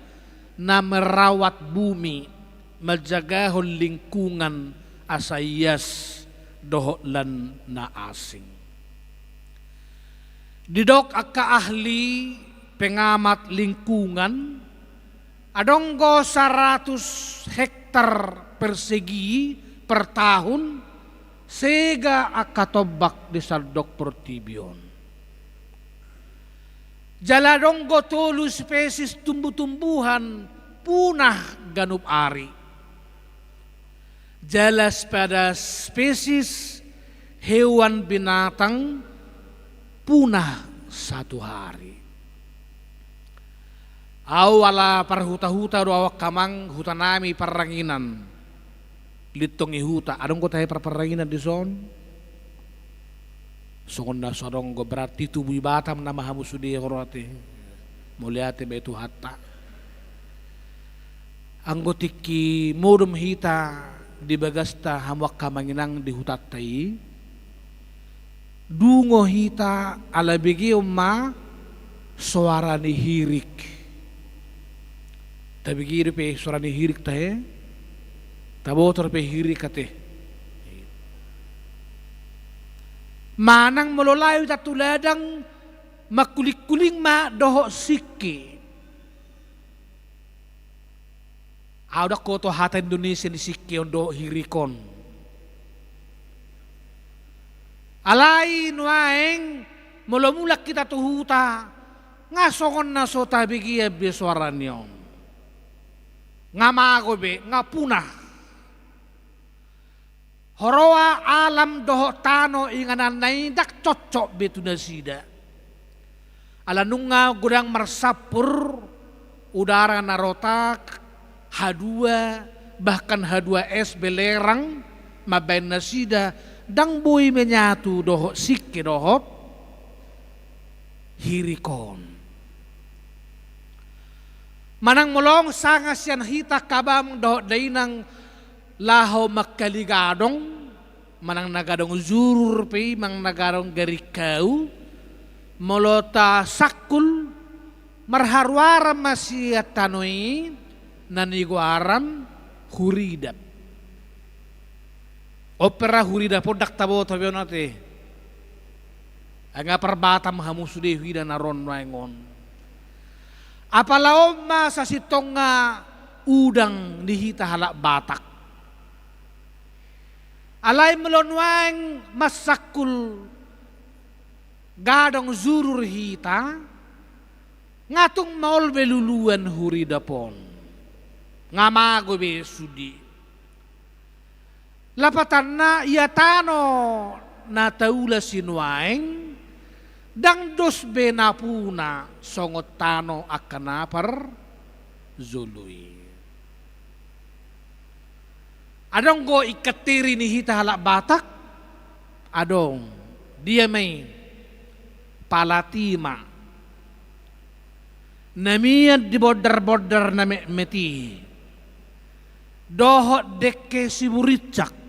na merawat bumi, manjagahon lingkungan asa ias dohot lan na asing. Didok angka ahli pengamat lingkungan, adong do saratus hektar persegi per tahun sega angka tombak di sandok portibi on. Jala adong do tolu spesies tumbuh-tumbuhan punah ganup ari. Jala pada spesies hewan binatang punah satu hari. Au ala parhuta-huta do au angka amang, huta nami Parranginan. Lintong i huta, adong do tahe par-, Parranginan dison? Songon na so adong do, berarti tubu i Batam nama hamu sude, ro ate. Mauliate ma i Tuhanta. Anggo tingki modom hita di bagasta hamu angka amang inang di hutanta i, dungo hita ala begeon ma soara ni hirik. Tabege dope soara ni hirik tahe? Taboto dope hirik ate? Manang molo laho hita tu ladang, mangkuling-kuling ma dohot singke. Au ndang huoto hata Indonesia ni singke on dohot hirik on. Alai nuaeng molo mulak hita tu huta, nga songon na so tabegean be soara ni on. Nga mago be, nga punah. Huroha alam dohot tano ingananna i ndang cocok be tu nasida. Ala nunga godang marsampur, udara na rotak, H dua, bahkan H dua S belerang mambaen nasida Ndang boi menyatu dohot singke dohot hirik on. Manang molo sanga sian hita angka amang dohot dainang laho mangkali gadong, manang na gadong jurur pe i, manang na gadong garingkau, molo tasangkul marharuaran ma sian tano i na nigoaran huridap. On pe ra huridap on ndang taboto be on ate. Ai nga parbatam hamu sude huida na ro nuaeng on. Apala on ma sasintongna udang ni hita halak Batak. Alai molo nuaeng mansangkul gadong jurur hita, nga tung maol be luluan huridap on. Nga mago be sude. Lapatanna ia tano na taula sinuaeng, ndang dos be napuna songon tano angka na parjolo i. Adong do ingkantiri ni hita halak Batak? Adong. Dia ma i? Palatima. Na mian di bondar-bondar na metmet i. Dohot dengke Siburincak.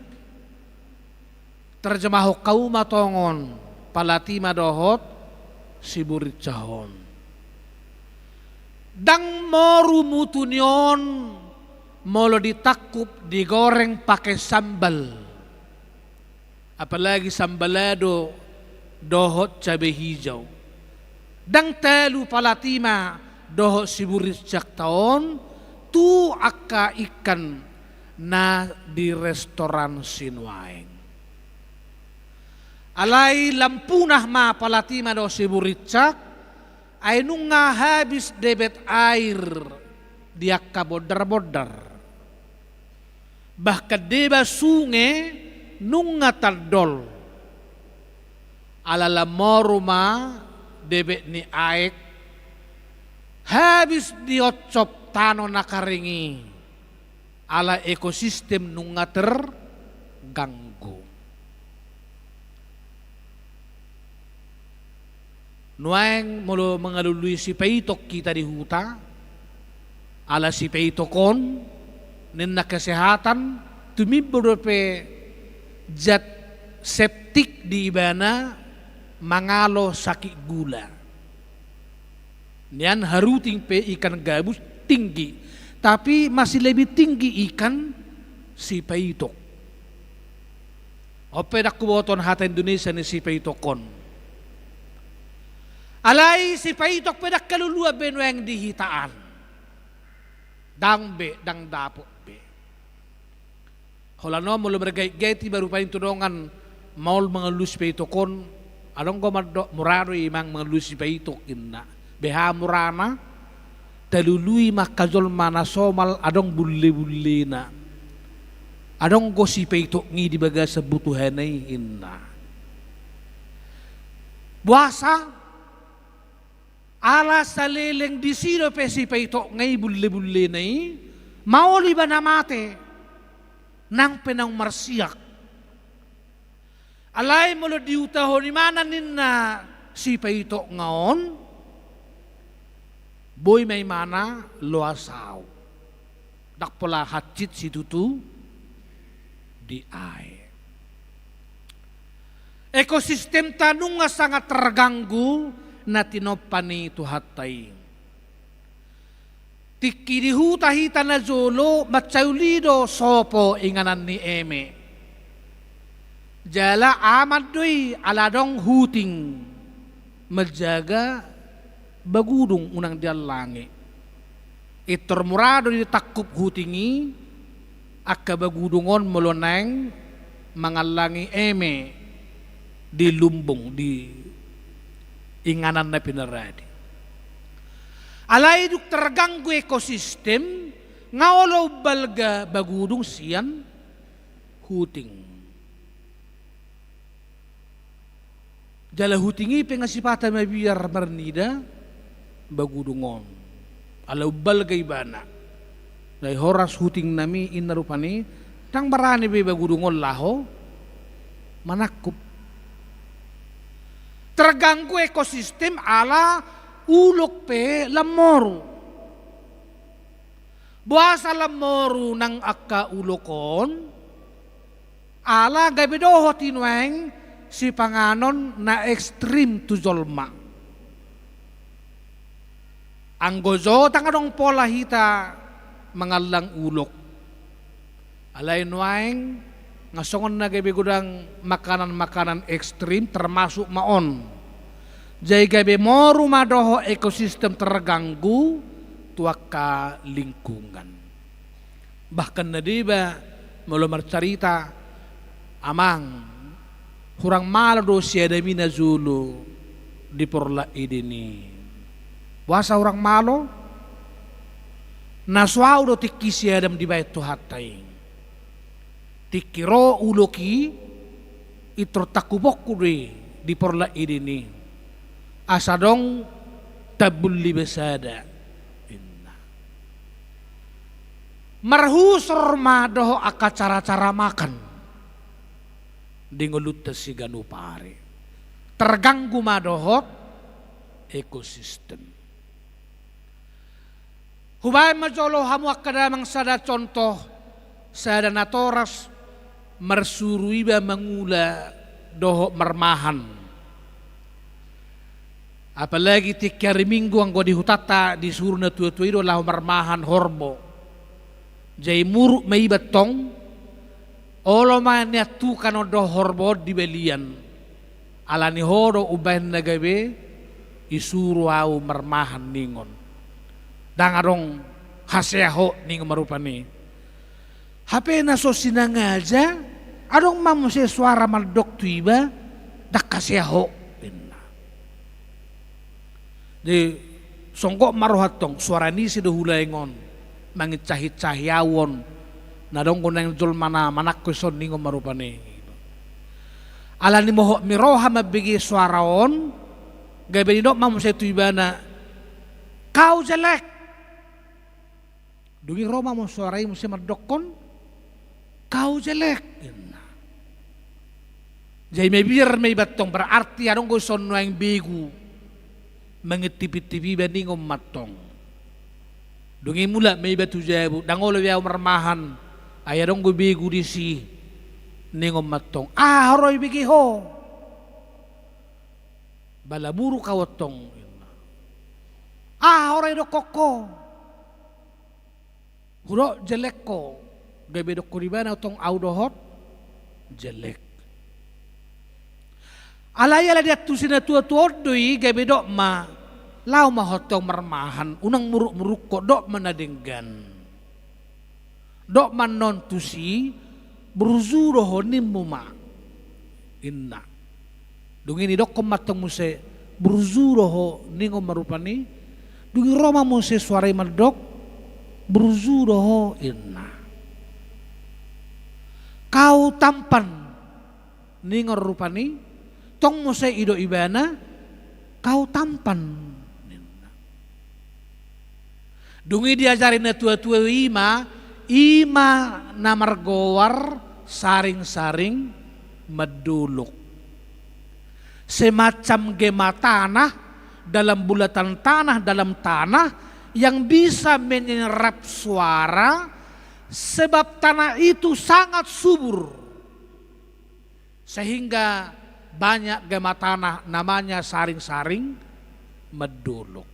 Terjemahon hamu ma tongon Palatima dohot Siburincak on. Ndang moru mutu ni on molo ditangkup digoreng pake sambal. Apalagi sambal lado dohot cabe hijau. Ndang talu Palatima dohot Siburincak ta on tu angka ikan na di restoran sinuaeng. Alai lam punah ma Palatima dohot Siburincak, ai nunga habis debit air di angka bondar-bondar. Bahkan deba sunge nunga tandol. Ala lam moru ma debit ni aek, habis dioncop tano na karing i. Ala ekosistem nunga terganggu. Nuaeng molo mangalului sipaitok hita di huta, ala sipaitok on, ninna kesehatan, tumimbo dope zat septik di ibana mangalo sakit gula. Nian haruting pe ikan gabus tinggi, tapi masih lebih tinggi ikan sipaitok. On pe ndang huboto hata Indonesia ni sipaitok on. Alai sipaitok pe ndang haluluan be nuaeng di hita an. Ndang be, ndang dapot be. Holan on molo margaitgait iba rupani tu dongan maol mangalului sipaitok on, adong do mandok mura do i mang mangalului sipaitok inna. Beha murana, talului ma angka jolma na somal adong bullebullena. Adong do sipaitok i di bagasan butuhana i inna. Boasa? Ala saleleng disi dope sipaitok i bullebullena i, maol ibana mate, nang pe naung marsiak. Alai molo diutahon ibana ninna sipaitok on, boi ma ibana loas au. Ndang pola hansit situtu di aek. Ekosistemta nunga sangat terganggu na tinompa ni Tuhanta i. Tingki di huta hita najolo mansai uli do sopo inganan ni eme. Jala aman do i ala adong huting manjaga bagudung unang diallangi. Pintor mura do ditangkup huting i angka bagudung on molo naeng mangallangi eme di lumbung, di inganan na pinaradi. Alai dung terganggu ekosistem, nga olo umbalga bagudung sian huting. Jala huting i pe nga sipata mabiar marnida bagudung on. Ala umbalga ibana. Nai horas huting nami inna rupani, ndang barani be bagudung on laho manangkup. Terganggu ekosistem ala ulok pe lam moru. Boasa lam moru nang angka ulok on? Ala gabe dohot i nuaeng sipanganon na ekstrim tu jolma. Anggo jo ndang adong pola hita mangallang ulok. Alai nuaeng nga songon na gabe godang makanan-makanan ekstrim termasuk ma on. Jadi gabe moru ma dohot ekosistem terganggu tu angka lingkungan. Bahkan na deba molo marcarita, amang, hurang malo do si Adam i na jolo di porlak Eden i. Boasa hurang malo? Na so au do tingki si Adam dibaen Tuhanta i. Tingki ro ulok i, intor tangkuponku do i di porlak Eden i. Asa adong tambul liba sada, inna. Marhusor ma dohot angka cara-cara makan di ngolunta siganup ari. Terganggu ma dohot ekosistem. Hubaen ma jolo hamu angka damang sada contoh, sada natoras marsuru iba mangula dohot marmahan. Apalagi tingki ari Minggu anggo di hutanta disuru natua-tua i do laho marmahan horbo. Jadi muruk ma iba tong, olo ma nian tukang on dohot horbo on di balian. Alani ho do umbahen na gabe isuru au marmahan ningon. Ndang adong hasea ho ningon ma rupani. Hape na so sinangaja, adong ma muse suara mandok tu iba, ndang hasea ho, inna. Jadi songgop ma roha tong, suara ni ise do hulaeng on mangincahi-cahi au on, na adong do naeng jolma na manangko ison ningon ma rupani. Alani mohop ni roha mambege suara on, gabe didok ma muse tu ibana, kau jelek. Dung i ro ma muse suara i muse mandokkon, kau jelek, inna. Jadi mabiar ma iba tong, berarti adong do ison nuaeng begu mangintip-intip iba ningon ma tong. Dung i mulak ma iba tu jabu, ndang olo be au marmahan, ai adong do begu disi, ningon ma tong. Aha ro ibege ho? Bala muruk au tong, inna. Aha ro idokkon ho? Hudok jelek ho, gabe dokkon ibana tong au dohot jelek. Alai ala diantusi natua-tua on do i gabe dok ma, laho ma ho tong marmahan, unang muruk-muruk ho, dok ma na denggan. Dok ma annon tusi, burju do ho nimmu ma, inna. Dung i nidokkon ma tong muse, burju do ho ningon ma rupani. Dung i ro ma muse suara i mandok, burju do ho, inna. Kau tampan, ningon rupani. Tong muse didok ibana, kau tampan, ninna. Dung i diajari natua-tua i ma, i ma na margoar saring-saring mandolok. Semacam gema tanah dalam bulatan tanah dalam tanah yang bisa menyerap suara, sebab tanah itu sangat subur. Sehingga banyak gema tanah namanya saring-saring mandolok.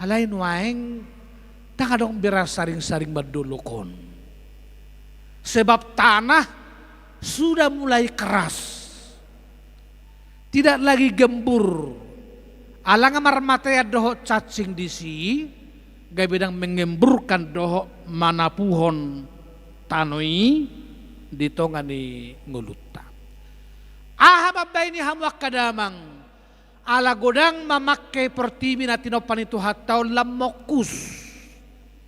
Alai nuaeng ndang adong be ra saring-saring mandolok on. Sebab tanah sudah mulai keras. Tidak lagi gembur. Ala nga marmatean dohot cacing disi, gabe ndang menggemburkan dohot manapuhon tano i di tonga ni ngolunta. Aha mambaen i hamu angka damang? Ala godang mamangke portibi na tinompa ni Tuhanta on lam mongkus,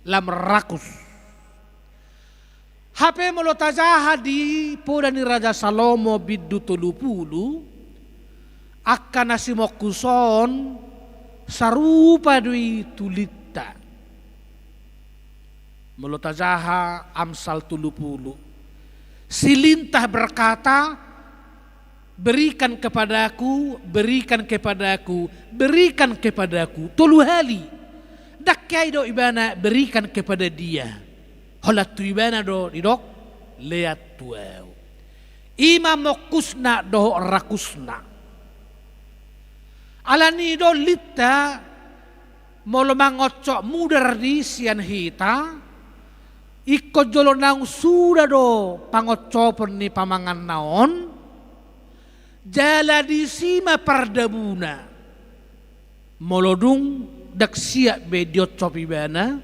lam rakus. Hape molo tajaha di poda ni Raja Salomo bindu tolu pulu, angka na simongkus on sarupa do i tu lintang. Molo tajaha Amsal tolu pulu, Si lintah berkata, "Berikan kepadaku, berikan kepadaku, berikan kepadaku." Tolu hali. Ndang hea didok ibana, "Berikan kepada dia." Holan tu ibana do didok, "Lean tu ahu." I ma mongkusna dohot rakusna. Alani i do lintah, molo mangoncop mudar ni sian hita, ingkon jolo naung suda do pangoncopon ni pamanganna on, jala disi ma pardabuna. Molo dung ndang siap be dioncop ibana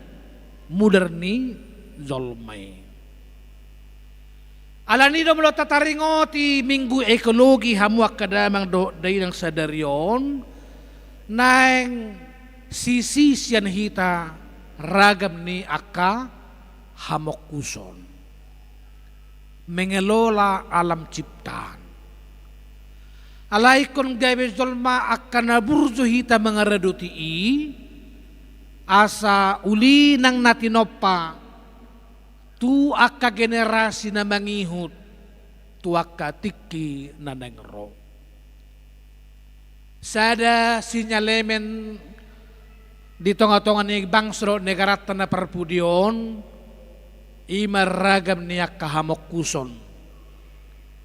mudar ni jolma i. Alani i do molo tataringoti Minggu Ekologi hamu angka damang dohot dainang sadari on, naeng sisi sian hita ragam ni angka hamongkuson. Mengelola alam ciptaan. Alai ingkon gabe jolma angka na burju hita mangaradoti i, asa uli nang na tinompa tu angka generasi na mangihut, tu angka tingki na naeng ro. Sada sinyalemen di tonga-tonga ni bangso dohot negaranta na parpudi on, i ma ragam ni angka hamongkuson,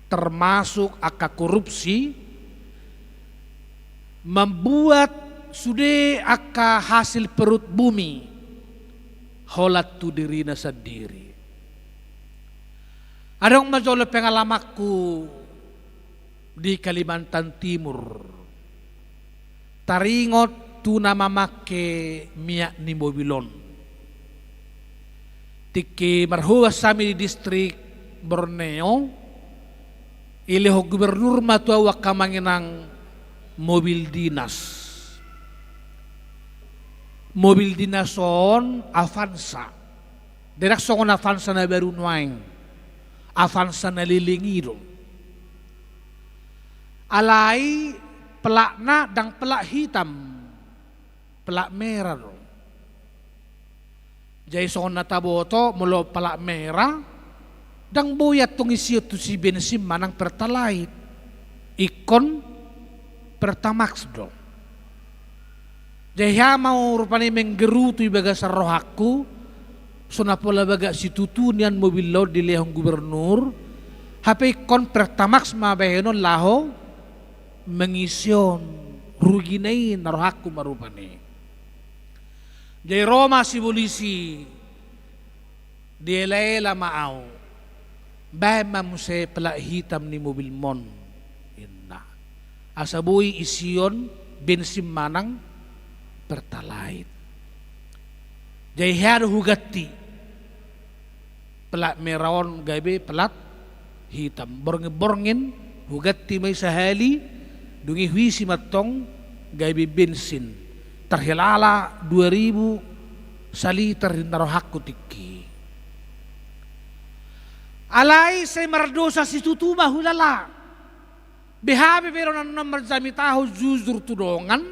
termasuk angka korupsi, membuat sude angka hasil perut bumi holan tu dirina sandiri. Adong ma jolo pengalamanku di Kalimantan Timur. Taringot tu na mamangke miak ni mobil on. Tingki marhobas hami di distrik Borneo, dilehon gubernur ma tu ahu angka amang inang mobil dinas. Mobil dinas on Avanza. Ndang songon Avanza na baru nuaeng. Avanza na leleng i do. Alai pelatna ndang pelat hitam, pelat merah do. Jadi songon na taboto, molo pelat merah, ndang boi antong ision tusi bensin manang pertalite. Ingkon Pertamax do. Jadi hea ma rupani menggerutu di bagasan rohangku, so na pola bagak situtu nian mobil on dilehon gubernur, hape ingkon Pertamax ma bahenon laho mangisi on, rugina i na rohangku ma rupani. Jadi ro ma si polisi, dielaela ma ahu. Baen ma muse pelat hitam ni mobilmon, inna. Asa boi ision bensin manang pertalite. Jadi hea do huganti pelat merah on gabe pelat hitam. Borngin-borngin huganti ma i sahali, dung i huisi ma antong gabe bensin. Tarhilala dua ribu saliter ninna rohangku tingki. Alai sai mardosa situtu ma hulala. Beha be bero nannon marjamitahon jujur tu dongan.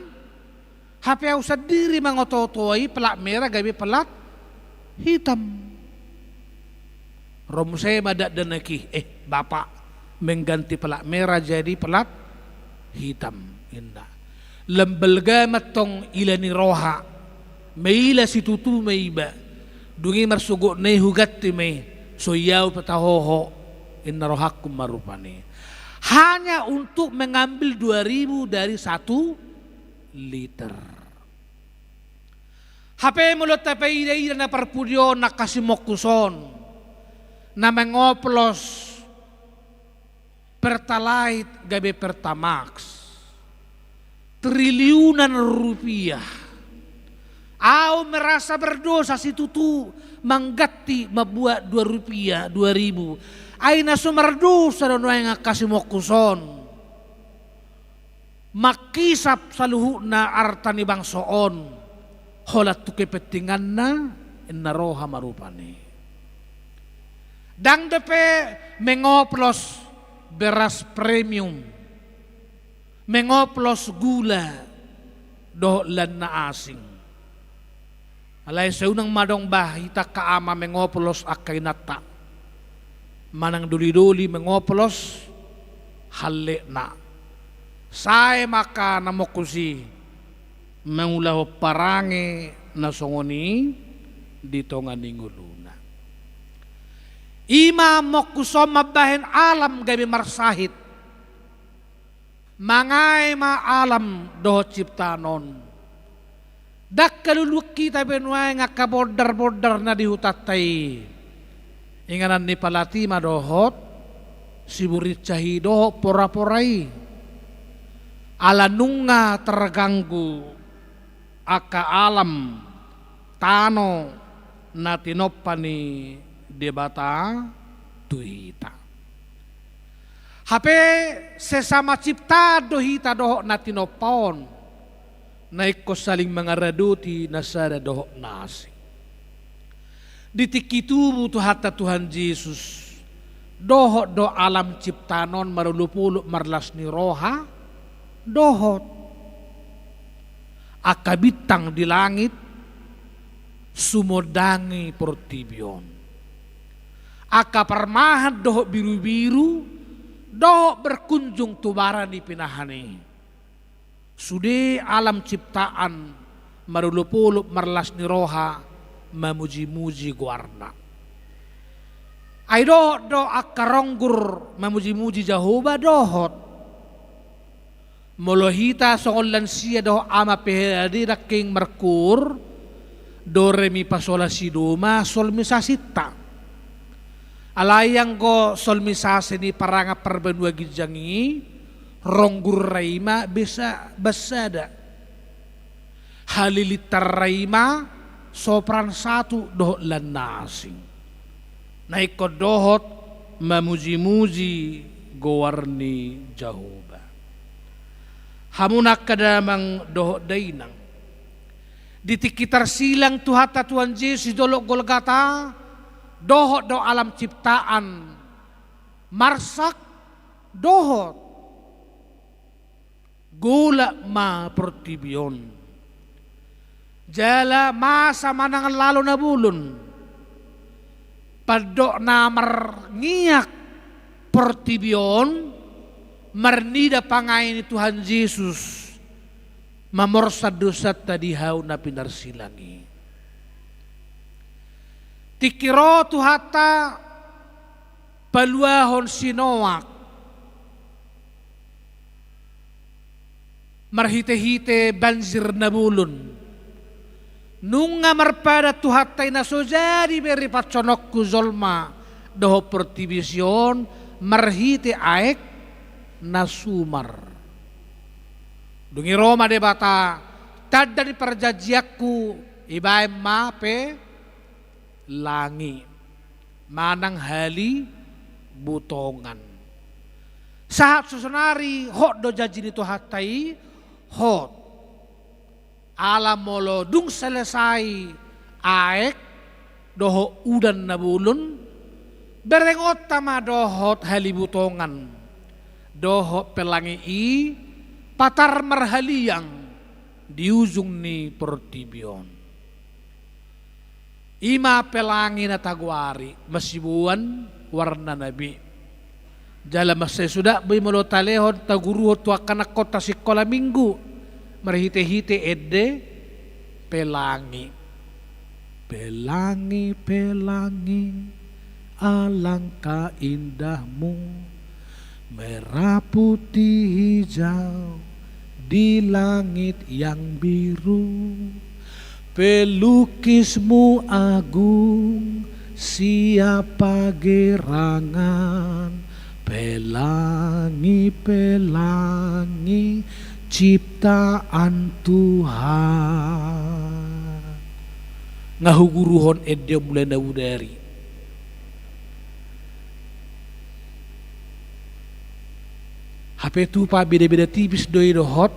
Hape ahu sandiri mangoto-oto i pelat merah gabe pelat hitam. Ro muse ma dakdanak i, "Eh, Bapak, mengganti pelat merah jadi pelat hitam," inna. Lam balga ma antong ila ni roha, maila situtu ma iba. Dung i marsogotna i huganti ma i, so i ahu pe tahoho, inna rohangku ma rupani. Hanya untuk mengambil dua ribu dari satu liter. Hape molo tapaida-ida na parpudi on angka simongkus on, na mengoplos Pertalite gabe Pertamax, triliunan rupiah. Ahu merasa berdosa situtu mangganti mambuat dua rupiah, dua ribu. Ai na so mardosa do nuaeng angka simongkus on. Manghisap saluhutna arta ni bangso on, holan tu kepentinganna, inna roha ma rupani. Ndang dope mengoplos beras premium, mengoplos gula dohot lan na asing. Alai sai unang ma adong bah hita angka ama mengoplos angka inanta. manang doli-doli mangoplos hallekna. Sae ma angka na mongkus i mangulahon parange na songon i di tonga ni ngoluna. I ma mongkus on mambahen alam gabe marsahit. Mangae ma alam dohot ciptaan on. Ndang haluluan hita be nuaeng angka bondar-bondar na di hutanta i. Inganan ni Palatima dohot Siburinca i dohot pora-pora i. Ala nunga terganggu angka alam, tano na tinompa ni Debata tu hita. Hape sesama ciptaan do hita dohot na tinompa on, na ingkon saling mangaradoti na sada dohot na asing. Di tingki tubu Tuhanta Tuhan Jesus, dohot do alam ciptaan on marolop-olop marlas ni roha, dohot angka bintang di langit, sumondangi portibi on. Angka parmahan dohot biru-biru, dohot berkunjung tu bara ni pinahan i. Sude alam ciptaan marolop-olop marlas ni roha mamuji-muji goarna. Ai dohot do angka ronggur mamuji-muji Jahowa dohot. Molo hita songon lansia dohot ama P H D nangkin markoor, do re mi fa sol la si do ma solmisasinta. Alai anggo solmisasin ni parangan parbanua ginjang i, ronggurna i ma basa-, basada. Halilintarna i ma sopran satu dohot lan na asing. Na ingkon dohot mamuji-muji goar ni Jahowa. Hamu na angka damang dohot dainang. Di tingki tarsilang Tuhanta Tuhan Jesus di dolok Golgata, dohot do alam ciptaan marsak, dohot golap ma portibi on. Jala masa manang lalo na bolon. Pandok na marngiak portibi on, marnida pangae ni Tuhan Jesus, mamorsan dosanta di hau na pinarsilang i. Tingki ro Tuhanta paluahon si Noak. Marhite-hite banjir na bolon. Nunga marpadan Tuhanta i na so jadi be ripansononku jolma dohot portibi on marhite aek na sumar. Dung i ro ma Debata, tanda ni parjanjianku ibaen ma pe langi manang halibutongan. Sahat so sonari hot do janji ni Tuhanta i, hot. Ala molo dung selesai aek dohot udan na bolon, berengonta ma dohot halibutongan dohot pelangi i patar marhaliang di ujung ni portibi on. I ma pelangi na tagoari, masiboan warnana be. Jala mansai suda be i molo talehon taguruhon tu angka anakhonta sikola minggu marhite-hite ende pelangi. Pelangi, pelangi, alangkah indahmu, merah putih hijau di langit yang biru. Pelukismu agung, siapa gerangan? Pelangi, pelangi, ciptaan Tuhan. Nga huguruhon ende on mulai na bodari. Hape tupa beda-beda tipis do i dohot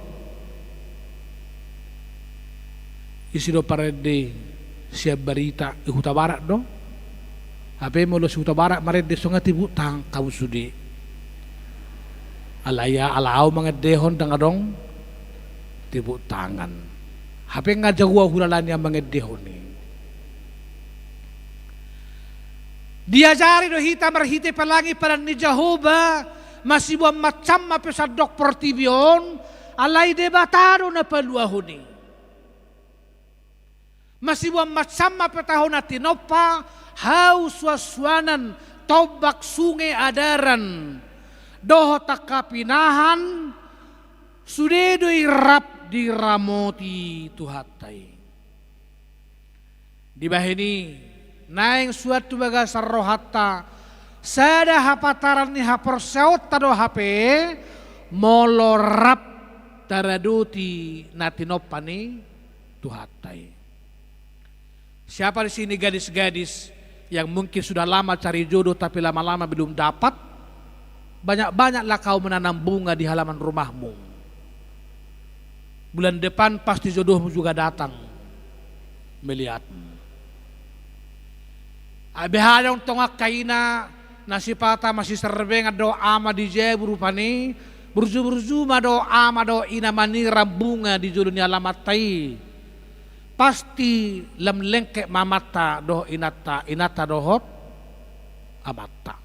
isi do parende sian barita i Hutabarat do. Hape molo si Hutabarat marende songon tepuk tangan hamu sude. Alai ala au mangendehon ndang adong tepuk tangan. Hape nga jago au hulalani au mangendehon i. Diajari do hita marhite pelangi padan ni Jahowa, masiboan macam ma pe sandok portibi on, alai Debata do na paluahon i. Masiboan macam ma pe taho na tinompa, hau suansuanan, tombak, sunge, adaran, dohot angka pinahan, sude do i rap diramoti Tuhanta i. Dibahen i, naeng suan tu bagasan rohanta, sada hapantaran ni haporseaonta do hape, molo rap taradoti na tinompa ni Tuhanta i. Siapa di sini gadis-gadis yang mungkin sudah lama cari jodoh tapi lama-lama belum dapat? Banyak-banyaklah kau menanam bunga di halaman rumahmu. Bulan depan pasti jodohmu juga datang melihatmu. Ai beha do antong angka ina na sipata masiserbengan dohot ama di jabu rupani, burju-burju ma dohot ama dohot ina maniram bunga di jolo ni alamanta i. Pasti lam lengket ma amanta dohot inanta, inanta dohot amanta.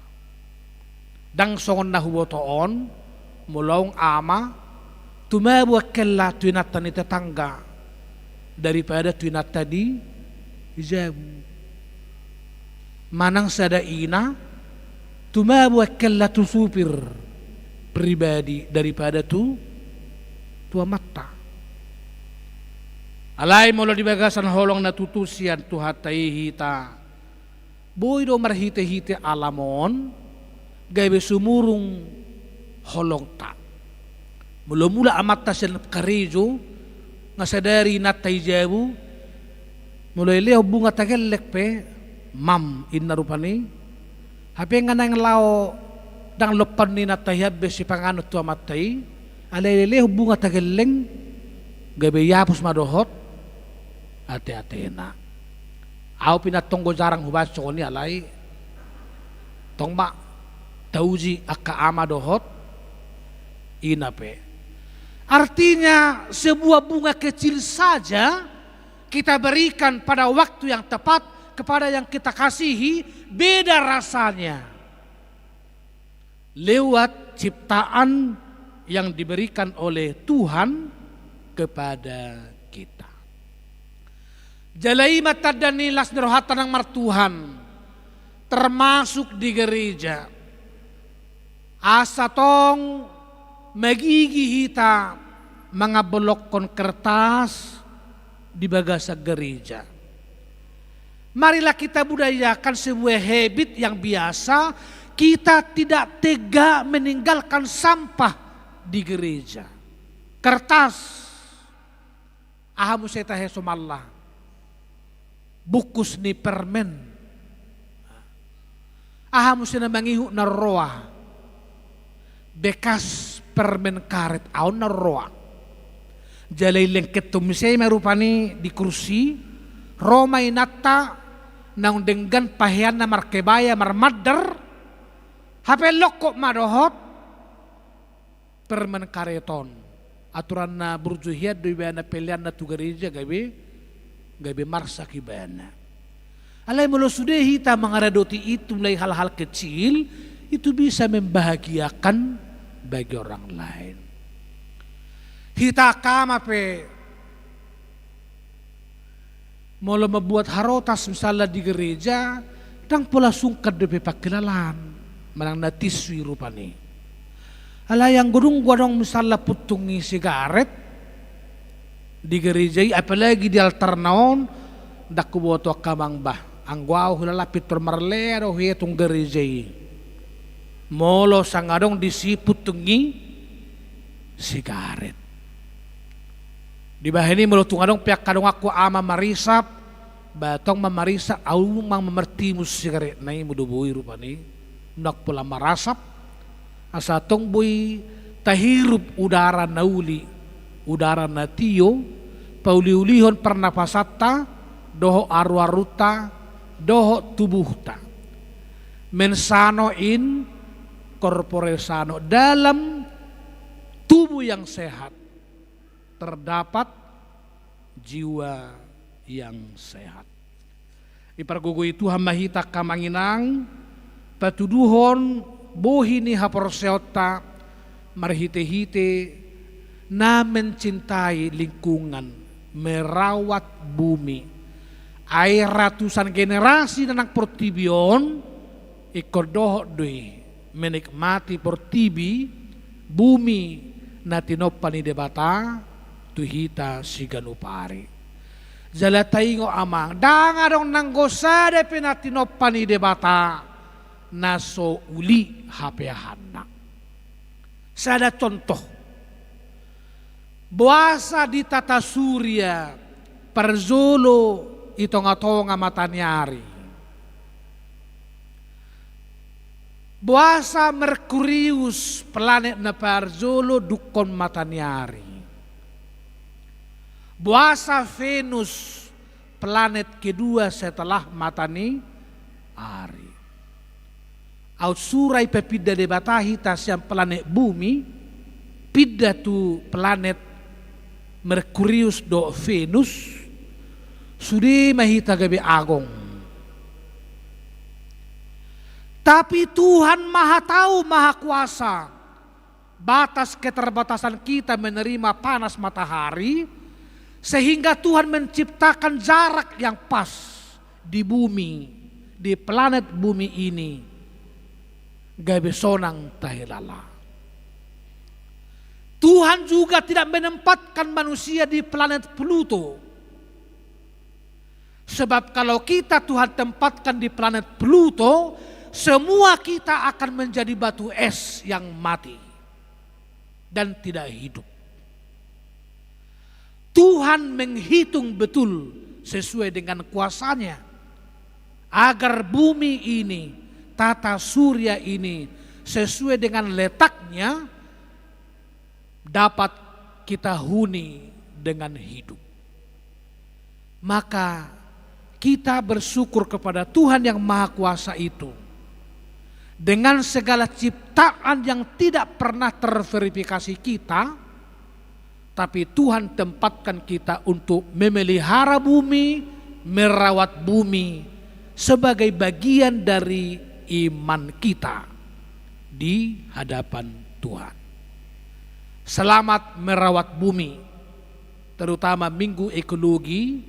Ndang songon na huboto on, molo ahu ama, tumabo angka hela tu inanta ni tetangga daripada tu inanta di jabu. Manang sada ina, tumabo angka hela tu supir pribadi daripada tu, tu amanta. Alai molo di bagasan holong na tutu sian Tuhanta i hita, boi do marhite-hite alam on gabe sumurung holongta. Molo mulak amanta sian karejo, nga sadari inanta i jabu, molo dilehon bunga tagaellek pe, mam, inna rupani. Hape nga naeng laho ndang lompan ni inanta i hape sipanganon tu amanta i, alai dilehon bunga tagaellek, gabe iapus ma dohot ate-atena. Ahu pe antong do jarang hubaen songon i, alai tong ma tauji angka ama dohot ina pe. Artinya, sebuah bunga kecil saja kita berikan pada waktu yang tepat kepada yang kita kasihi, beda rasanya lewat ciptaan yang diberikan oleh Tuhan kepada kita. Jala i ma tanda ni las ni rohanta nang martuhan, termasuk di gereja. Asa tong magigi hita mangambolongkon kertas di bagasan gereja. Marilah kita budayakan sebuah habit yang biasa, kita tidak tega meninggalkan sampah di gereja. Kertas. Aha muse tahe somalna? Bungkus ni permen. Aha muse na mangihut na roa? Bekas permen karet, aon na roa. Jala ilengkethon muse ma rupani di kursi, ro ma inanta naung denggan paheanna markebaya marmander, hape longkot ma dohot permen karet on. Aturanna burju hian do ibana peleanna tu gereja gabe, gabe marsak ibana. Alai molo sude hita mangaradoti itu mulai hal-hal kecil, itu bisa membahagiakan bagi orang lain. Hita angka ama pe molo mambuat harotas misalna di gereja, ndang pola sungkan dope pangkilalaan, manang na tisu i rupani. Alai anggo dung adong misalna puntung ni sigaret di gereja i, apalagi di altarna on, ndang huboto angka amang bah. Anggo ahu hulala pintor marlea do hea tung gereja i. Molo sanga adong disi puntung ni sigaret. Dibahen i molo tung adong pe angka donganku ama marisap, ba tong ma marisap, ahu ma martimus sigaretna i molo boi rupani. Ndang pola marasap, asa tong boi tahirup udara na uli, udara na tio, pauli-ulihon parnapasanta, dohot aru-arunta, dohot tubuhta. Mens sano in corpore sano, dalam tubuh yang sehat terdapat jiwa yang sehat. Dipargogoi Tuhan ma hita angka amang inang, patuduhon bohi ni haporseaonta marhite-hite na mencintai lingkungan, merawat bumi. Ai ratusan generasi na nang portibi on, ingkon dohot do i menikmati portibi, bumi na tinompa ni Debata tu hita siganup ari. Jala taingot amang, ndang adong nanggo sada pe na tinompa ni Debata na so uli hapeahanna. Sada contoh. Boasa ditata Surya parjolo i tonga-tonga mata ni ari? Boasa Merkurius, planet na parjolo, dungkon mata ni ari? Boasa Venus, planet kedua setelah mata ni ari? Aut sura ipapinda Debata hita sian planet Bumi pinda tu planet Merkurius dohot Venus, sude ma hita gabe agong. Tapi Tuhan Maha Tahu, Maha Kuasa, batas keterbatasan kita menerima panas matahari, sehingga Tuhan menciptakan jarak yang pas di bumi, di planet bumi ini, gabe sonang tahilala. Tuhan juga tidak menempatkan manusia di planet Pluto. Sebab kalau kita Tuhan tempatkan di planet Pluto, semua kita akan menjadi batu es yang mati dan tidak hidup. Tuhan menghitung betul sesuai dengan kuasanya, agar bumi ini, tata surya ini, sesuai dengan letaknya, dapat kita huni dengan hidup. Maka kita bersyukur kepada Tuhan yang Maha Kuasa itu. Dengan segala ciptaan yang tidak pernah terverifikasi kita, tapi Tuhan tempatkan kita untuk memelihara bumi, merawat bumi sebagai bagian dari iman kita di hadapan Tuhan. Selamat merawat bumi, terutama Minggu Ekologi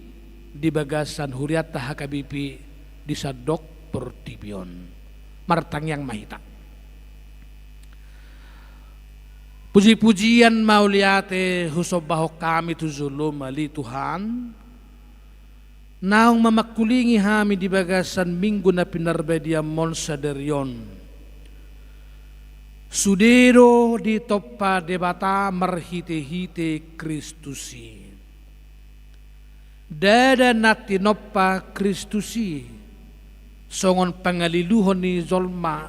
di bagasan hurianta H K B P di sandok portibi on. Martangiang ma hita. Puji-pujian mauliate husombahon hami tu jolom, ale Tuhan. Naung mamangkulingi hami di bagasan Minggu na pinarbadiamon sadari on. Sude do ditompa Debata marhite-hite Kristus i. Ndada na tinompa Kristus i songon pangaliluhon ni jolma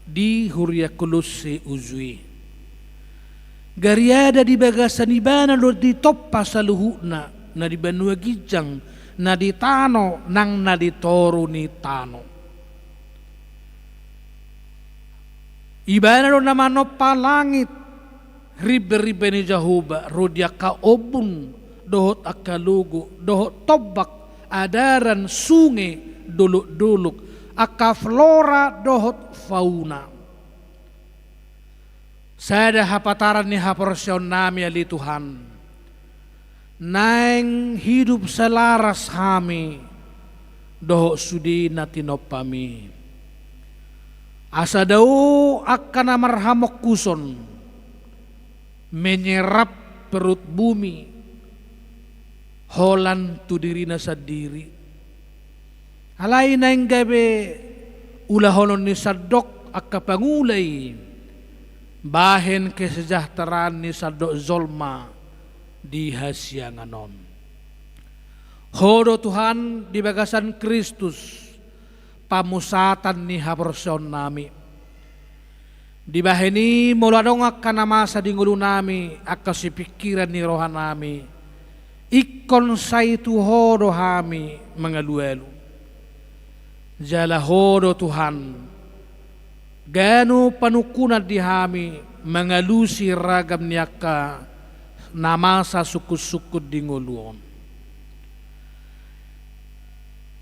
di huria Kolosse uju i. Gariada di bagasan Ibana do ditompa saluhutna, na di banua ginjang, na di tano, nang na di toru ni tano. Ibana do na manompa langit, rimbe-rimbe ni Jahowa, ro di angka ombun dohot angka logo, dohot tombak, adaran, sunge, dolok-dolok, angka flora dohot fauna. Sada hapataran ni haporseaonnami, ale Tuhan. Naeng hidup selaras hami dohot sude na tinompami. Asa dao angka na marhamongkuson menyerap perut bumi holan tu dirina sandiri. Alai naeng gabe ulahonon ni sandok angka pangula i, bahen kesejahteraan ni sandok jolma di hasiangan on. Ho do Tuhan di bagasan Kristus, pamusatan ni haporseaonnami. Dibahen i molo adong angka na masa di ngolunami, angka sipingkiran ni rohanami, ingkon sai tu Ho do hami mangalualu. Jala Ho do Tuhan, ganup panungkunan di hami mangalusi ragam ni angka na masa sungkun-sungkun di ngolu on.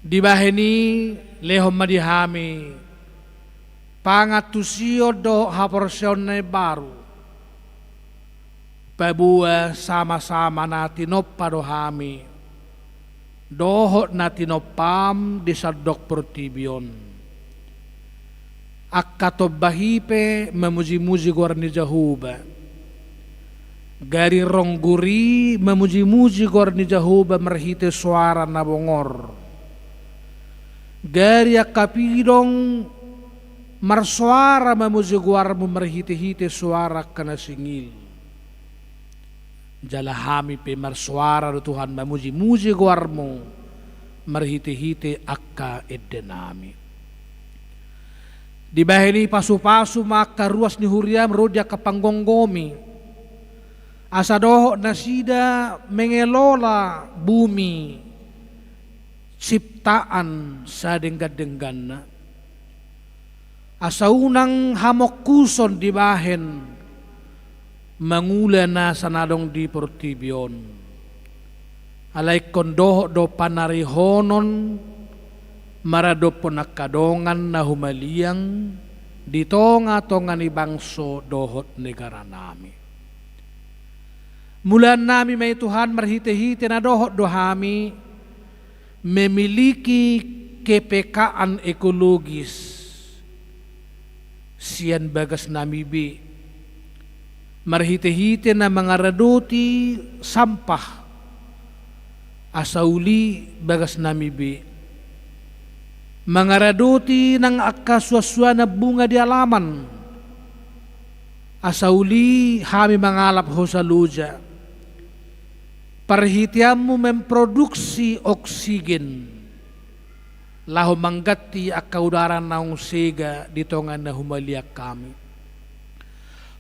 Dibahen i, lehon ma di hami pangantusion dohot haporseaon na imbaru. Paboa sama-sama na tinompa do hami dohot na tinompam di sandok portibi on. Angka tombah i pe mamuji-muji goar ni Jahowa. Gari rongguri mamuji-muji goar ni Jahowa marhite soara na bongor. Gari angka pidong marsoara mamuji goarmu marhite-hite soara angka na singil. Jala hami pe marsoara do Tuhan mamuji-muji goarmu marhite-hite angka endenami. Dibahen i pasu-pasu ma angka ruas ni huriam ro di angka panggomgomi. Asa dohot nasida mengelola bumi ciptaan sadenggan-dengganna. Asa unang hamongkuson dibahen mangula nasa na adong di portibi on. Alai ingkon dohot do panarihonon maradophon angka dongan na humaliang di tonga-tonga ni bangso dohot negaranami. Mulaannami ma i Tuhan marhite-hite na dohot do hami memiliki kepekaan ekologis sian bagasnami be, marhite-hite na mangaradoti sampah asa uli bagasnami be, mangaradoti nang angka suan-suanan bunga di alaman asa uli hami mangalap hosa loja. Parhiteanmu memproduksi oksigen laho mangganti angka udara naung sega di tonga na humaliang hami.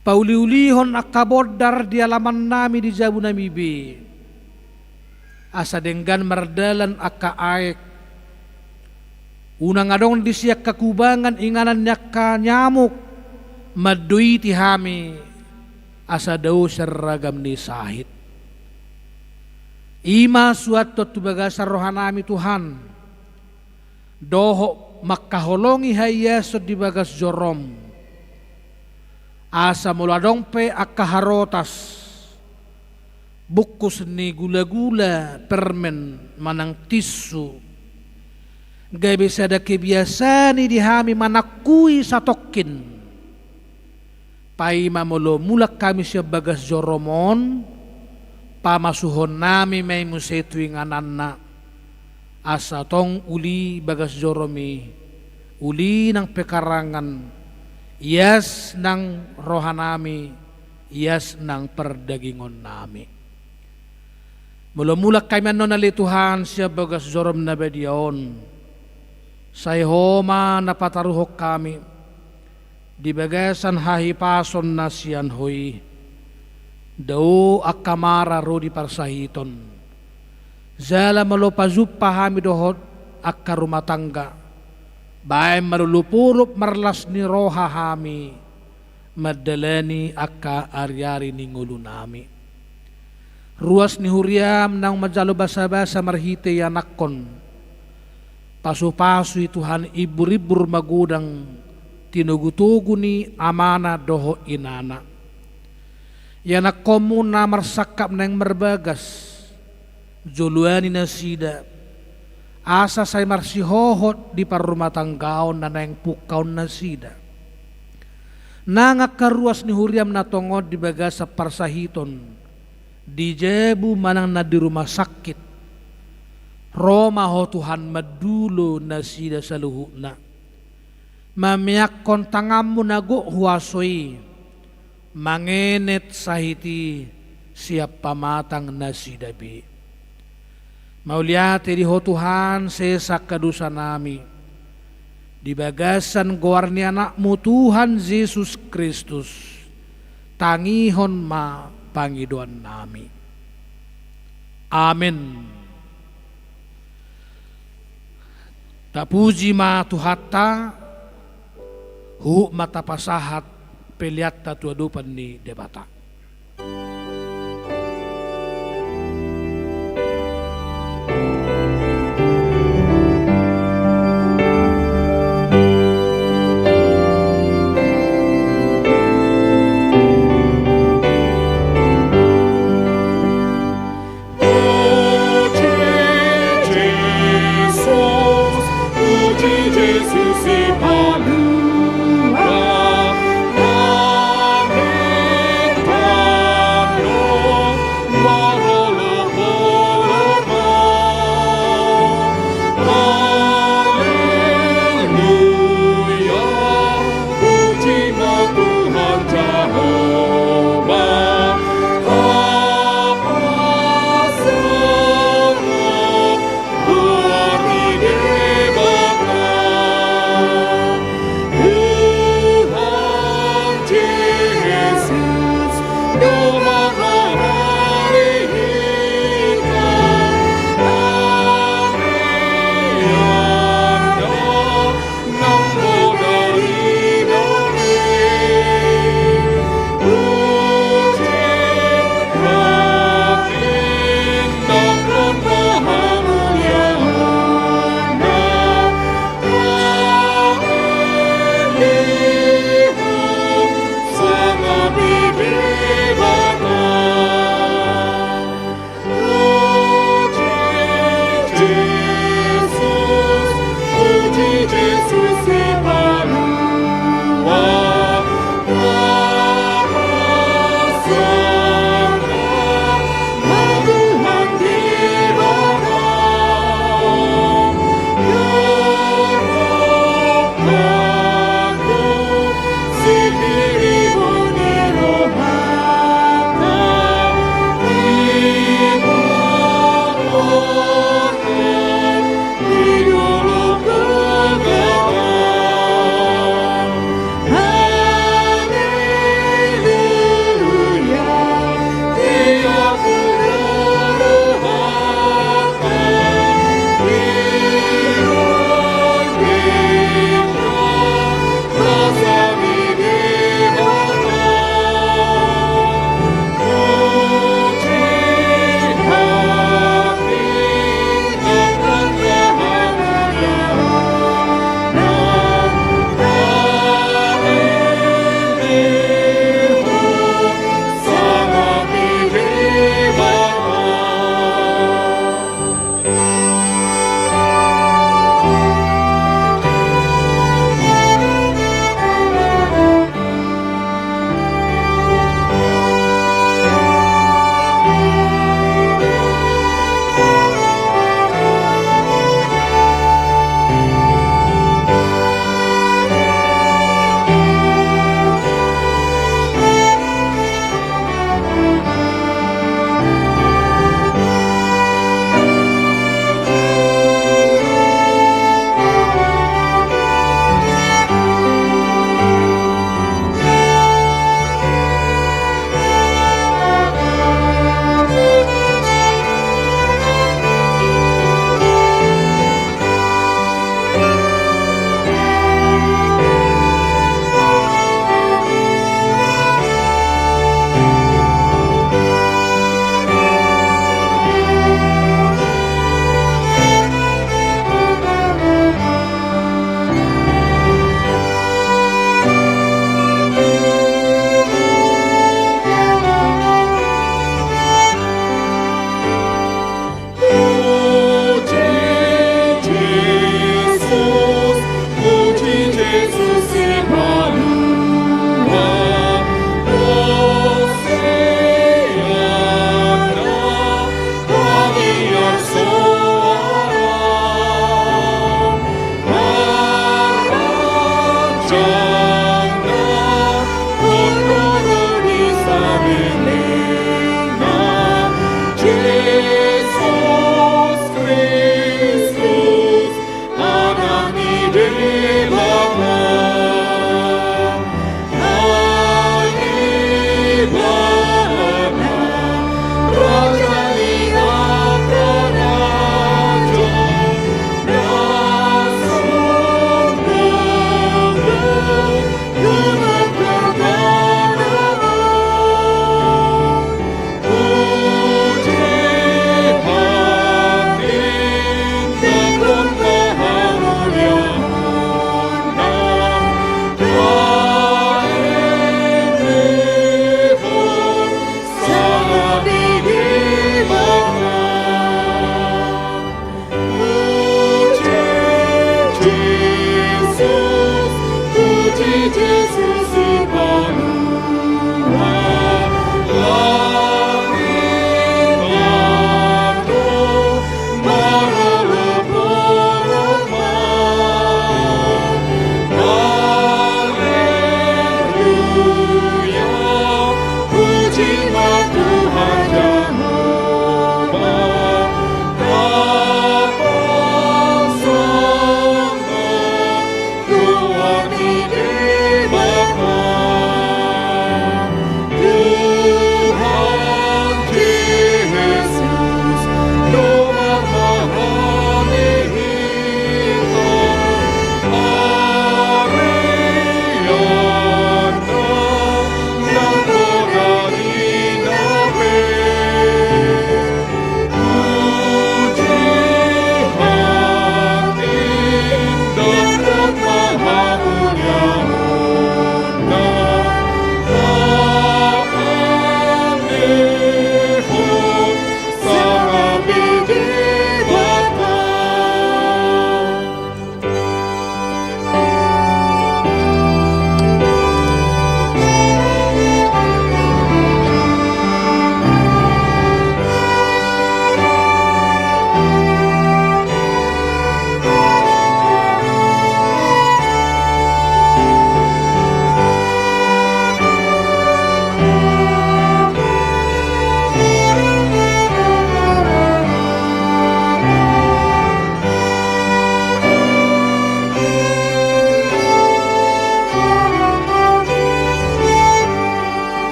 Pauli-ulihon angka bondar di alamannami di jabunami be, asa denggan mardalan angka aek. Unang adong disi angka kubangan inganan ni angka nyamuk mandoiti hami asa dao sian ragam ni sahit. I ma suanhon tu bagasan rohanami Tuhan, dohot mangkaholongi haiason di bagas jorom. Asa molo adong pe angka harotas, bungkus ni gula-gula, permen manang tisu, gabe sada kebiasaan i di hami manangkui satongkin. Paima molo mulak hami sian bagas jorom on, pamasuhonnami ma i muse tu ingananna, asa tong uli bagas jorom i, uli nang pekarangan, ias nang rohanami, ias nang pardagingonnami. Molo mulak hami annon ale Tuhan sian bagas jorom na badia on, sai Ho ma na pataruhon hami di bagasan hahipason na sian Ho i. Dao angka mara ro di parsahiton. Jala molo pajumpa hami dohot angka rumah tangga, baen ma dolok-olok marlas ni roha hami mandalani angka ari-ari ni ngolunami. Ruas ni huriam naung manjalo basa-basa marhite ianakhon, pasu-pasu i Tuhan, imbur-imbur magodang tinogu-togu ni amana dohot inana. Ianakhonmu na marsangkap naeng marbagas, joloani nasida, asa sai marsihohot di parrumatanggaon na naeng pungkaon nasida. Nang angka ruas ni huriam na tongon di bagasan parsahiton, di jabu manang na di rumah sakit, ro ma Ho Tuhan mandulo nasida saluhutna. Mameakhon tanganmu na gok huaso i, mangenet sahit i sian pamatang nasida be. Mauliate di Ho Tuhan, sesa angka dosanami. Di bagasan goar ni Anakmu Tuhan Jesus Kristus, tangihon ma pangidoannami. Amen. Tapuji ma Tuhanta, huhut ma tapasahat peleanta tu adopan ni Debata.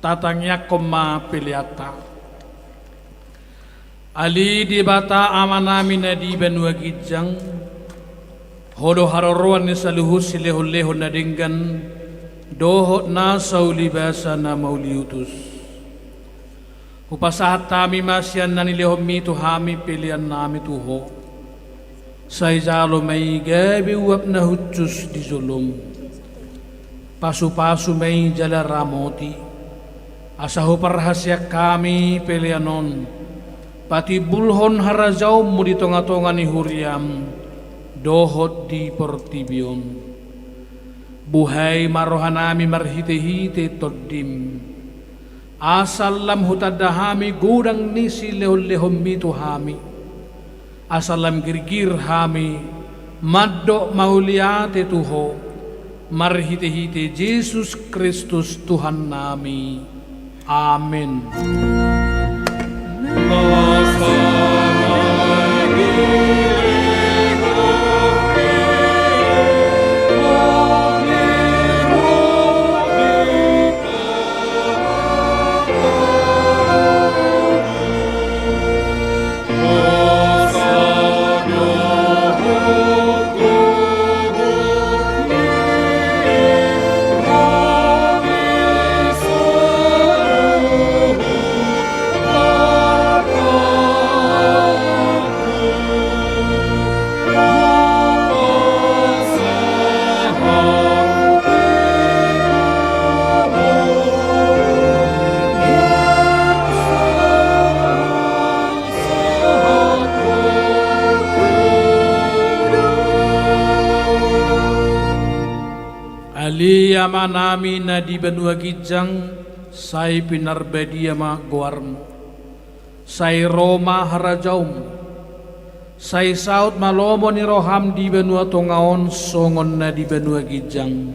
Tatangiangkon ma peleanta. Ale Debata Amanami na di banua ginjang, Ho do haroroan ni saluhut silehonlehon na denggan dohot nasa ulibasa na mauliutus. Hupasahat hami ma sian na nilehonMi tu hami peleannami tu Ho. Sai jalo ma i gabe uap na hushus di jolom. Pasupasu ma i jala ramoti, asa huparhaseang hami pelean on patimbulhon harajaonMu di tongatonga ni huriaM dohot di portibi on. Buhai ma rohanami marhitehite TondiM, asa lam hutanda hami godang ni silehonlehonMi tu hami, asa lam girgir hami mandok mauliate tu Ho, marhitehite Jesus Kristus Tuhannami. Amen. Amanami na di banua ginjang, sai pinarbadia ma goarmu. Sai ro ma harajaonmu. Sai saut ma lomo ni roham di banua tonga on songon na di banua ginjang.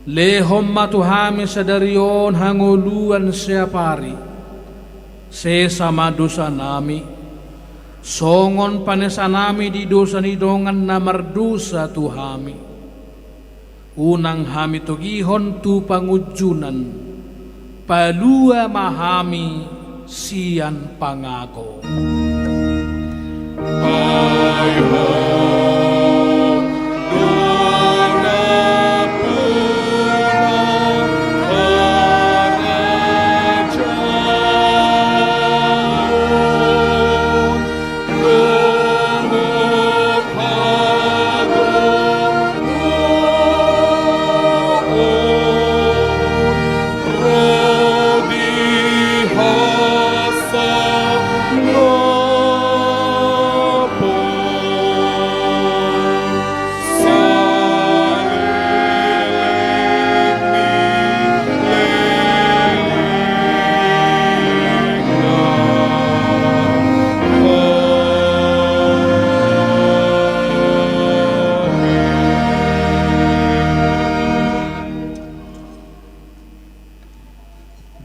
Lehon ma tu hami sadari on hangoluan siapari. Sesa ma dosanami, songon panesanami di dosa ni dongan na mardosa tu hami. Unang hami togihon tu pangunjunan, palua ma hami sian pangago.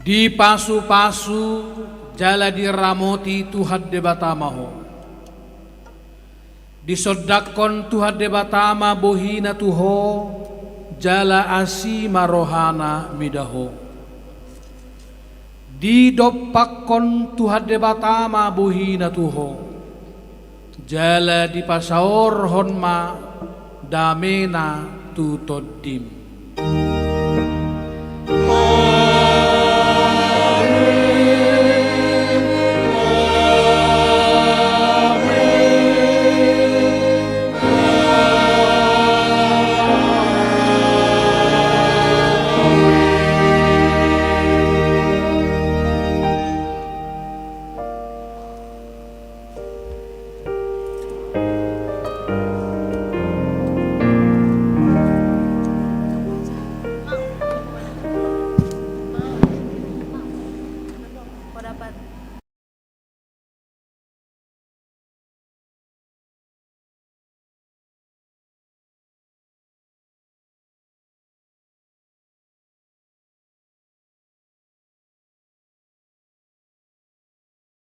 Dipasupasu jala diramoti Tuhan Debata ma ho. Disondangkon Tuhan Debata ma bohina tu ho, jala asi ma rohana mida ho. Didompakkon Tuhan Debata ma bohina tu ho, jala dipasaorhon ma damena tu tondim.